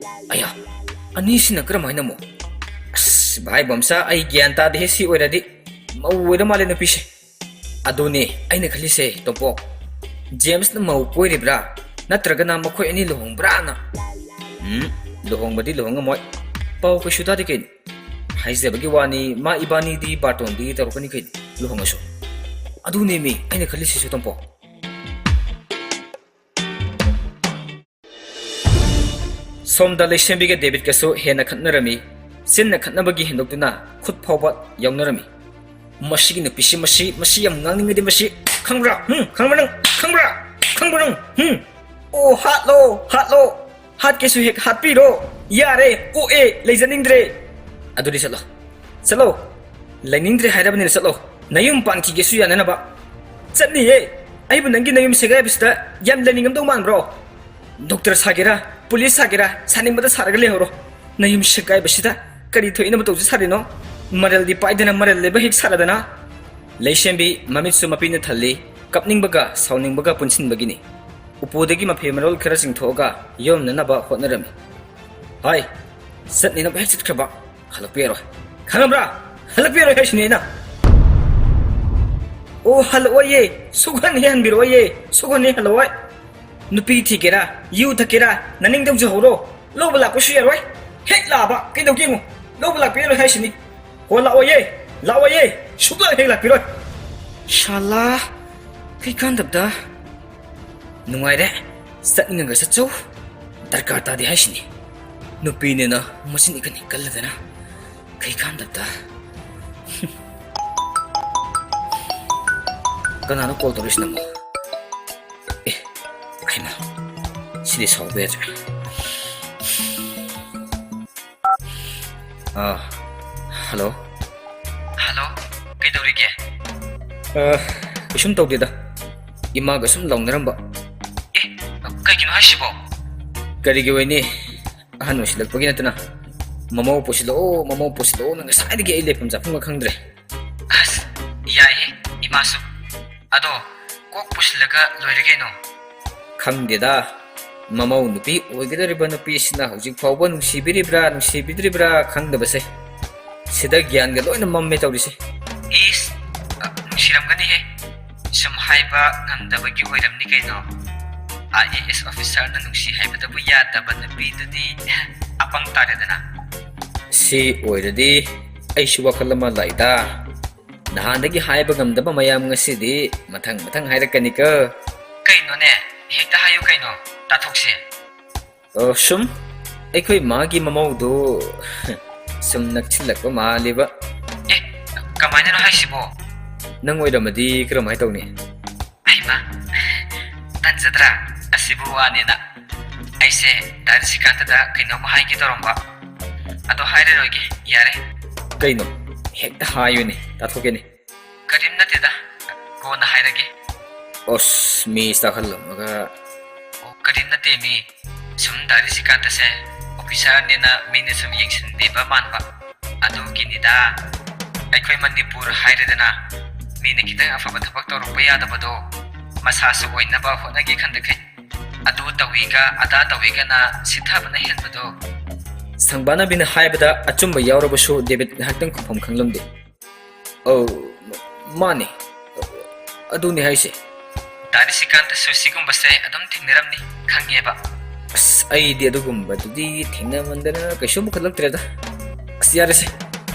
ꯑꯌꯥ, ꯑꯅꯤꯁꯤꯅ ꯀꯔꯝꯍꯥꯏꯅ ꯑꯃꯨꯛ? ꯑꯁ, ꯚꯥꯏ ꯕꯣꯝꯆꯥ, ꯑꯩ ꯒ꯭ꯌꯥꯟ ꯇꯥꯗꯦꯍꯦ, ꯁꯤ ꯑꯣꯏꯔꯗꯤ꯫ ꯃꯧ ꯑꯣꯏꯔ ꯃꯥꯜꯂꯦ ꯅꯨꯄꯤꯁꯦ꯫ ꯑꯗꯨꯅꯦ ꯑꯩꯅ ꯈꯜꯂꯤꯁꯦ, ꯇꯣꯝꯄꯣꯛ꯫ ꯖꯦꯝꯁꯅ ꯃꯧ ꯀꯣꯏꯔꯤꯕ꯭ꯔꯥ? ꯅꯠꯇ꯭ꯔꯒꯅ ꯃꯈꯣꯏ ꯑꯅꯤ ꯂꯨꯍꯣꯡꯕ꯭ꯔꯥꯅ? ꯎꯝ, ꯂꯨꯍꯣꯡꯕꯗꯤ ꯂꯨꯍꯣꯡꯉꯝꯃꯣꯏ꯫ ꯄꯥꯎ ꯀꯩꯁꯨ ꯇꯥꯗꯦ ꯀꯩꯅꯣ꯫ ꯍꯥꯏꯖꯕꯒꯤ ꯋꯥꯅꯤ, ꯃꯥ ꯏꯕꯥꯅꯤꯗꯤ ꯕꯥꯔꯇꯣꯟꯗꯤ ꯇꯧꯔꯛꯀꯅꯤ ꯀꯩꯅꯣ, ꯂꯨꯍꯣꯡꯉꯁꯨ꯫ ꯑꯗꯨꯅꯦꯃꯤ ꯑꯩꯅ ꯈꯜꯂꯤꯁꯤꯁꯨ, ꯇꯣꯝꯄꯣꯛ꯫ ꯁꯣꯝꯗ ꯂꯩꯁꯦꯝꯕꯤꯒ ꯗꯦꯕꯤꯠꯀꯁꯨ ꯍꯦꯟꯅ ꯈꯠꯅꯔꯝꯃꯤ꯫ ꯆꯤꯟꯅ ꯈꯠꯅꯕꯒꯤ ꯍꯦꯟꯗꯣꯛꯇꯨꯅ ꯈꯨꯠ ꯐꯥꯎꯕ ꯌꯥꯎꯅꯔꯝꯃꯤ꯫ ꯃꯁꯤꯒꯤ ꯅꯨꯄꯤꯁꯤ, ꯃꯁꯤ, ꯃꯁꯤ ꯌꯥꯝ ꯉꯥꯡꯅꯤꯡꯉꯗꯤ ꯃꯁꯤ, ꯈꯪꯕ꯭ꯔꯥ? ꯍꯨꯝ? ꯈꯪꯕ꯭ꯔꯥ ꯅꯪ? ꯈꯪꯕ꯭ꯔꯥ? ꯈꯪꯕ꯭ꯔꯥ ꯅꯪ? ꯍꯨꯝ? ꯑꯣ, ꯍꯥꯠꯂꯣ, ꯍꯥꯠꯂꯣ꯫ ꯍꯥꯠꯀꯦꯁꯨ ꯍꯦꯛ ꯍꯥꯠꯄꯤꯔꯣ꯫ ꯌꯥꯔꯦ, ꯑꯣꯛꯑꯦ, ꯂꯩꯖꯅꯤꯡꯗ꯭ꯔꯦ꯫ ꯑꯗꯨꯗꯤ ꯆꯠꯂꯣ꯫ ꯆꯠꯂꯣ꯫ ꯂꯩꯅꯤꯡꯗ꯭ꯔꯦ ꯍꯥꯏꯔꯕꯅꯤꯅ ꯆꯠꯂꯣ꯫ ꯅꯌꯨꯝ ꯄꯥꯟꯈꯤꯒꯦꯁꯨ ꯌꯥꯅꯅꯕ꯫ ꯆꯠꯅꯤꯌꯦ꯫ ꯑꯩꯕꯨ ꯅꯪꯒꯤ ꯅꯌꯨꯝ ꯁꯦꯒꯥꯏꯕꯁꯤꯗ ꯌꯥꯝ ꯂꯩꯅꯤꯡꯉꯝꯗꯧ ꯃꯥꯟꯕ꯭ꯔꯣ? ꯗꯣꯛꯇꯔ ꯁꯥꯒꯦꯔꯥ, ꯄꯨꯂꯤꯁ ꯁꯥꯒꯦꯔꯥ, ꯁꯥꯅꯤꯡꯕꯗ ꯁꯥꯔꯒ ꯂꯩꯍꯧꯔꯣ꯫ ꯅꯌꯨꯝ ꯁꯦꯒꯥꯏꯕꯁꯤꯗ ꯀꯔꯤ ꯊꯣꯛꯏꯅ ꯃꯇꯧꯁꯤ ꯁꯥꯔꯤꯅꯣ? ꯃꯔꯜꯗꯤ ꯄꯥꯏꯗꯅ ꯃꯔꯜ ꯂꯩꯕ ꯍꯦꯛ ꯁꯥꯔꯗꯅ꯫ ꯂꯩꯁꯦꯝꯕꯤ ꯃꯃꯤꯠꯁꯨ ꯃꯄꯤꯅ ꯊꯜꯂꯤ, ꯀꯞꯅꯤꯡꯕꯒ ꯁꯥꯎꯅꯤꯡꯕꯒ ꯄꯨꯟꯁꯤꯟꯕꯒꯤꯅꯤ꯫ ꯎꯄꯨꯗꯒꯤ ꯃꯐꯤ ꯃꯔꯣꯜ ꯈꯔ ꯆꯤꯡꯊꯣꯛꯑꯒ ꯌꯣꯝꯅꯅꯕ ꯍꯣꯠꯅꯔꯝꯃꯤ꯫ ꯍꯥꯏ, ꯆꯠꯅꯤꯅꯕ ꯍꯦꯛ ꯆꯠꯈ꯭ꯔꯕ ꯍꯜꯂꯛꯄ ꯌꯥꯔꯣꯏ꯫ ꯈꯪꯉꯕ꯭ꯔꯥ? ꯍꯜꯂꯛꯄ ꯌꯥꯔꯣꯏ ꯍꯥꯏꯁꯤꯅꯤ ꯑꯩꯅ꯫ ꯑꯣ, ꯍꯜꯂꯛꯑꯣꯏꯌꯦ꯫ ꯁꯨꯛꯍꯟ ꯍꯦꯛ ꯍꯟꯕꯤꯔꯛꯑꯣꯏꯌꯦ꯫ ꯁꯨꯛꯍꯟ ꯍꯦꯛ ꯍꯜꯂꯛꯑꯣꯏ꯫ ꯅꯨꯄꯤ ꯊꯤꯒꯦꯔꯥ, ꯌꯨ ꯊꯛꯀꯦꯔꯥ, ꯅꯅꯤꯡꯗꯧ ꯆꯨꯍꯧꯔꯣ꯫ ꯂꯧꯕ ꯂꯥꯛꯄꯁꯨ ꯌꯥꯔꯣꯏ꯫ ꯍꯦꯛ ꯂꯥꯛꯑꯕ ꯀꯩꯗꯧꯒꯦ ꯌꯦꯡꯉꯨ꯫ ꯂꯧꯕ ꯂꯥꯛꯄ ꯌꯥꯔꯣꯏ ꯍꯥꯏꯁꯤꯅꯤ꯫ ꯍꯣ, ꯂꯥꯛꯑꯣꯏꯌꯦ꯫ ꯂꯥꯛꯑꯣꯏꯌꯦ꯫ ꯁꯨꯛꯂꯥꯛ ꯍꯦꯛ ꯂꯥꯛꯄꯤꯔꯣꯏ꯫ ꯁꯥꯂꯥ, ꯀꯩ ꯀꯥꯟꯗꯕꯗ꯫ ꯅꯨꯡꯉꯥꯏꯔꯦ꯫ ꯆꯠꯅꯤꯡꯉꯒ ꯆꯠꯆꯧ꯫ ꯗꯔꯀꯥꯔ ꯇꯥꯗꯦ ꯍꯥꯏꯁꯤꯅꯤ꯫ ꯅꯨꯄꯤꯅꯦꯅ ꯃꯆꯤꯟ ꯏꯀꯟ ꯀꯜꯂꯗꯅ꯫ ꯀꯩ ꯀꯥꯟꯗꯕꯗ꯫ ꯀꯅꯥꯅꯣ ꯀꯣꯜ ꯇꯧꯔꯛꯏꯁꯤꯅ ꯑꯃꯨꯛ? ꯑꯦ, ꯍꯩꯃꯥ, ꯁꯤꯗꯤ ꯁꯥꯎꯕ ꯌꯥꯗ꯭ꯔꯦ꯫ ꯑꯥ, ꯍꯜꯂꯣ꯫ ꯍꯜꯂꯣ꯫ ꯀꯩꯗꯧꯔꯤꯒꯦ? ꯑ, ꯀꯩꯁꯨꯝ ꯇꯧꯗꯦꯗ꯫ ꯏꯃꯥꯒ ꯁꯨꯝ ꯂꯥꯎꯅꯔꯝꯕ꯫ ꯑꯦ, ꯀꯩꯒꯤꯅꯣ ꯍꯥꯏꯁꯤꯕꯣ? ꯀꯔꯤꯒꯤ ꯑꯣꯏꯅꯤ? ꯑꯍꯟ ꯑꯣꯏꯁꯤꯜꯂꯛꯄꯒꯤ ꯅꯠꯇꯅ꯫ ꯃꯃꯧ ꯄꯨꯁꯤꯜꯂꯛꯑꯣ, ꯃꯃꯧ ꯄꯨꯁꯤꯜꯂꯛꯑꯣꯅ ꯉꯁꯥꯏꯗꯒꯤ ꯑꯩ ꯂꯩꯐꯝ ꯆꯥꯐꯝꯒ ꯈꯪꯗ꯭ꯔꯦ꯫ ꯑꯁ, ꯌꯥꯏꯍꯦ, ꯏꯃꯥꯁꯨ꯫ ꯑꯗꯣ, ꯀꯣꯛ ꯄꯨꯁꯤꯜꯂꯒ ꯂꯣꯏꯔꯦ ꯀꯩꯅꯣ꯫ ꯈꯪꯗꯦꯗ, ꯃꯃꯧ ꯅꯨꯄꯤ ꯑꯣꯏꯒꯗꯧꯔꯤꯕ ꯅꯨꯄꯤꯁꯤꯅ ꯍꯧꯖꯤꯛ ꯐꯥꯎꯕ ꯅꯨꯡꯁꯤꯕꯤꯔꯤꯕ꯭ꯔꯥ, ꯅꯨꯡꯁꯤꯕꯤꯗ꯭ꯔꯤꯕ꯭ꯔꯥ ꯈꯪꯗꯕꯁꯦ꯫ ꯁꯤꯗ ꯒ꯭ꯌꯥꯟꯒ ꯂꯣꯏꯅ ꯃꯝꯃꯦ ꯇꯧꯔꯤꯁꯦ꯫ ꯏꯁ, ꯑ, ꯅꯨꯡꯁꯤꯔꯝꯒꯅꯤꯍꯦ꯫ ꯁꯨꯝ ꯍꯥꯏꯕ ꯉꯝꯗꯕꯒꯤ ꯑꯣꯏꯔꯝꯅꯤ ꯀꯩꯅꯣ꯫ IAS officerꯅ ꯅꯨꯡꯁꯤ ꯍꯥꯏꯕꯗꯕꯨ ꯌꯥꯗꯕ ꯅꯨꯄꯤꯗꯨꯗꯤ ꯑꯄꯪ ꯇꯥꯔꯦꯗꯅ꯫ ꯁꯤ ꯑꯣꯏꯔꯗꯤ ꯑꯩꯁꯨ ꯋꯥꯈꯜ ꯑꯃ ꯂꯥꯛꯏꯗ꯫ ꯅꯍꯥꯟꯗꯒꯤ ꯍꯥꯏꯕ ꯉꯝꯗꯕ ꯃꯌꯥꯝ ꯉꯁꯤꯗꯤ ꯃꯊꯪ ꯃꯊꯪ ꯍꯥꯏꯔꯛꯀꯅꯤꯀꯣ꯫ ꯀꯩꯅꯣꯅꯦ? ꯍꯦꯛꯇ ꯍꯥꯏꯌꯨ ꯀꯩꯅꯣ, ꯇꯥꯊꯣꯛꯁꯦ꯫ ꯑꯣ, ꯁꯨꯝ ꯑꯩꯈꯣꯏ ꯃꯥꯒꯤ ꯃꯃꯧꯗꯨ ꯁꯨꯝ ꯅꯛꯁꯤꯜꯂꯛꯄ ꯃꯥꯜꯂꯤꯕ꯫ ꯑꯦ, ꯀꯃꯥꯏꯅꯅꯣ ꯍꯥꯏꯁꯤꯕꯣ? ꯅꯪ ꯑꯣꯏꯔꯝꯃꯗꯤ ꯀꯔꯝꯍꯥꯏꯅ ꯇꯧꯅꯤ? ꯍꯩꯃꯥ, ꯇꯟꯖꯗ꯭ꯔꯥ? ꯑꯁꯤꯕꯨ ꯋꯥꯅꯦꯅ꯫ ꯑꯩꯁꯦ ꯗꯥ ꯔꯤꯁꯤꯀꯥꯟꯇꯗ ꯀꯩꯅꯣꯝꯃ ꯍꯥꯏꯒꯦ ꯇꯧꯔꯝꯕ꯫ ꯑꯗꯣ ꯍꯥꯏꯔꯔꯣꯏꯒꯦ, ꯌꯥꯔꯦ꯫ ꯀꯩꯅꯣ? ꯍꯦꯛꯇ ꯍꯥꯏꯌꯨꯅꯦ, ꯇꯥꯊꯣꯛꯀꯦꯅꯦ꯫ ꯀꯔꯤꯝ ꯅꯠꯇꯦꯗ, ꯀꯣꯟꯅ ꯍꯥꯏꯔꯒꯦ꯫ ꯑꯁ, ꯃꯤ ꯇꯥꯍꯜꯂꯝꯃꯒ꯫ ꯑꯣ, ꯀꯔꯤꯝ ꯅꯠꯇꯦ ꯃꯤ꯫ ꯁꯨꯝ ꯗꯥ ꯔꯤꯁꯤꯀꯥꯟꯇꯁꯦ officerꯅꯦꯅ ꯃꯤꯅ ꯁꯨꯝ ꯌꯦꯡꯁꯤꯟꯕꯤꯕ ꯃꯥꯟꯕ꯫ ꯑꯗꯨꯒꯤꯅꯤꯗ꯫ ꯑꯩꯈꯣꯏ ꯃꯅꯤꯄꯨꯔ ꯍꯥꯏꯔꯦꯗꯅ, ꯃꯤꯅ ꯈꯤꯇꯪ ꯑꯐꯕ ꯊꯕꯛ ꯇꯧꯔꯛꯄ ꯌꯥꯗꯕꯗꯣ, ꯃꯁꯥꯁꯨ ꯑꯣꯏꯅꯕ ꯍꯣꯠꯅꯒꯦ ꯈꯟꯗꯈꯩ꯫ ꯑꯗꯨ ꯇꯧꯏꯒ ꯑꯗꯥ ꯇꯧꯏꯒꯅ ꯁꯤꯊꯕꯅ ꯍꯦꯟꯕꯗꯣ꯫ ꯁꯪꯕꯥꯅꯕꯤꯅ ꯍꯥꯏꯕꯗ ꯑꯆꯨꯝꯕ ꯌꯥꯎꯔꯕꯁꯨ ꯗꯦꯕꯤꯠ ꯉꯥꯏꯍꯥꯛꯇꯪ ꯈꯨꯝꯐꯝ ꯈꯪꯂꯝꯗꯦ꯫ ꯑꯧ, ꯃꯥꯅꯦ꯫ ꯑꯗꯨꯅꯦ ꯍꯥꯏꯁꯦ꯫ ꯗꯥ ꯅꯤꯁꯤꯀꯥꯟꯇꯁꯨ ꯁꯤꯒꯨꯝꯕꯁꯦ ꯑꯗꯨꯝ ꯊꯦꯡꯅꯔꯝꯅꯤ, ꯈꯪꯉꯦꯕ꯫ ꯑꯁ, ꯑꯩꯗꯤ ꯑꯗꯨꯒꯨꯝꯕꯗꯨꯗꯤ ꯊꯦꯡꯅꯃꯟꯗꯅ ꯀꯩꯁꯨꯝ ꯄꯨꯈꯠꯂꯛꯇ꯭ꯔꯦꯗ꯫ ꯑꯁ, ꯌꯥꯔꯦꯁꯦ꯫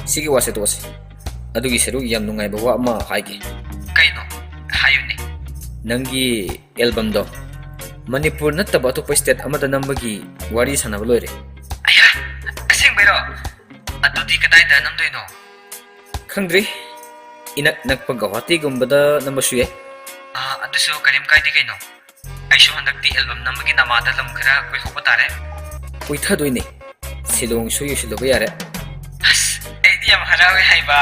ꯁꯤꯒꯤ ꯋꯥꯁꯦ ꯇꯣꯛꯑꯁꯦ꯫ ꯑꯗꯨꯒꯤ ꯁꯔꯨꯛ ꯌꯥꯝ ꯅꯨꯡꯉꯥꯏꯕ ꯋꯥ ꯑꯃ ꯍꯥꯏꯒꯦ꯫ ꯀꯩꯅꯣ? ꯍꯥꯏꯌꯨꯅꯦ꯫ ꯅꯪꯒꯤ ꯑꯦꯜꯕꯝꯗꯣ ꯃꯅꯤꯄꯨꯔ ꯅꯠꯇꯕ ꯑꯇꯣꯞꯄ state ꯑꯃꯗ ꯅꯝꯕꯒꯤ ꯋꯥꯔꯤ ꯁꯥꯟꯅꯕ ꯂꯣꯏꯔꯦ꯫ ꯑꯌꯥ, ꯑꯁꯦꯡꯕꯩꯔꯣ? ꯑꯗꯨꯗꯤ ꯀꯗꯥꯏꯗ ꯅꯝꯗꯣꯏꯅꯣ? ꯈꯪꯗ꯭ꯔꯤ꯫ ꯏꯅꯛ ꯅꯛꯄ ꯒꯧꯍꯥꯇꯤꯒꯨꯝꯕꯗ ꯅꯝꯕꯁꯨ ꯌꯥꯏ꯫ ꯑꯥ, ꯑꯗꯨꯁꯨ ꯀꯔꯤꯝ ꯀꯥꯏꯗꯦ ꯀꯩꯅꯣ꯫ ꯑꯩꯁꯨ ꯍꯟꯗꯛꯇꯤ ꯑꯦꯜꯕꯝ ꯅꯝꯕꯒꯤ ꯅꯃꯥꯗ ꯂꯝ ꯈꯔ ꯀꯣꯏꯊꯣꯛꯄ ꯇꯥꯔꯦ꯫ ꯀꯣꯏꯊꯗꯣꯏꯅꯦ꯫ ꯁꯤꯂꯣꯡꯁꯨ ꯌꯧꯁꯤꯜꯂꯨꯕ ꯌꯥꯔꯦ꯫ ꯑꯁ, ꯑꯩꯗꯤ ꯌꯥꯝ ꯌꯥꯎꯋꯦ ꯍꯥꯏꯕ꯫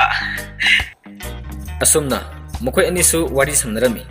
ꯑꯁꯨꯝꯅ ꯃꯈꯣꯏ ꯑꯅꯤꯁꯨ ꯋꯥꯔꯤ ꯁꯥꯟꯅꯔꯝꯃꯤ꯫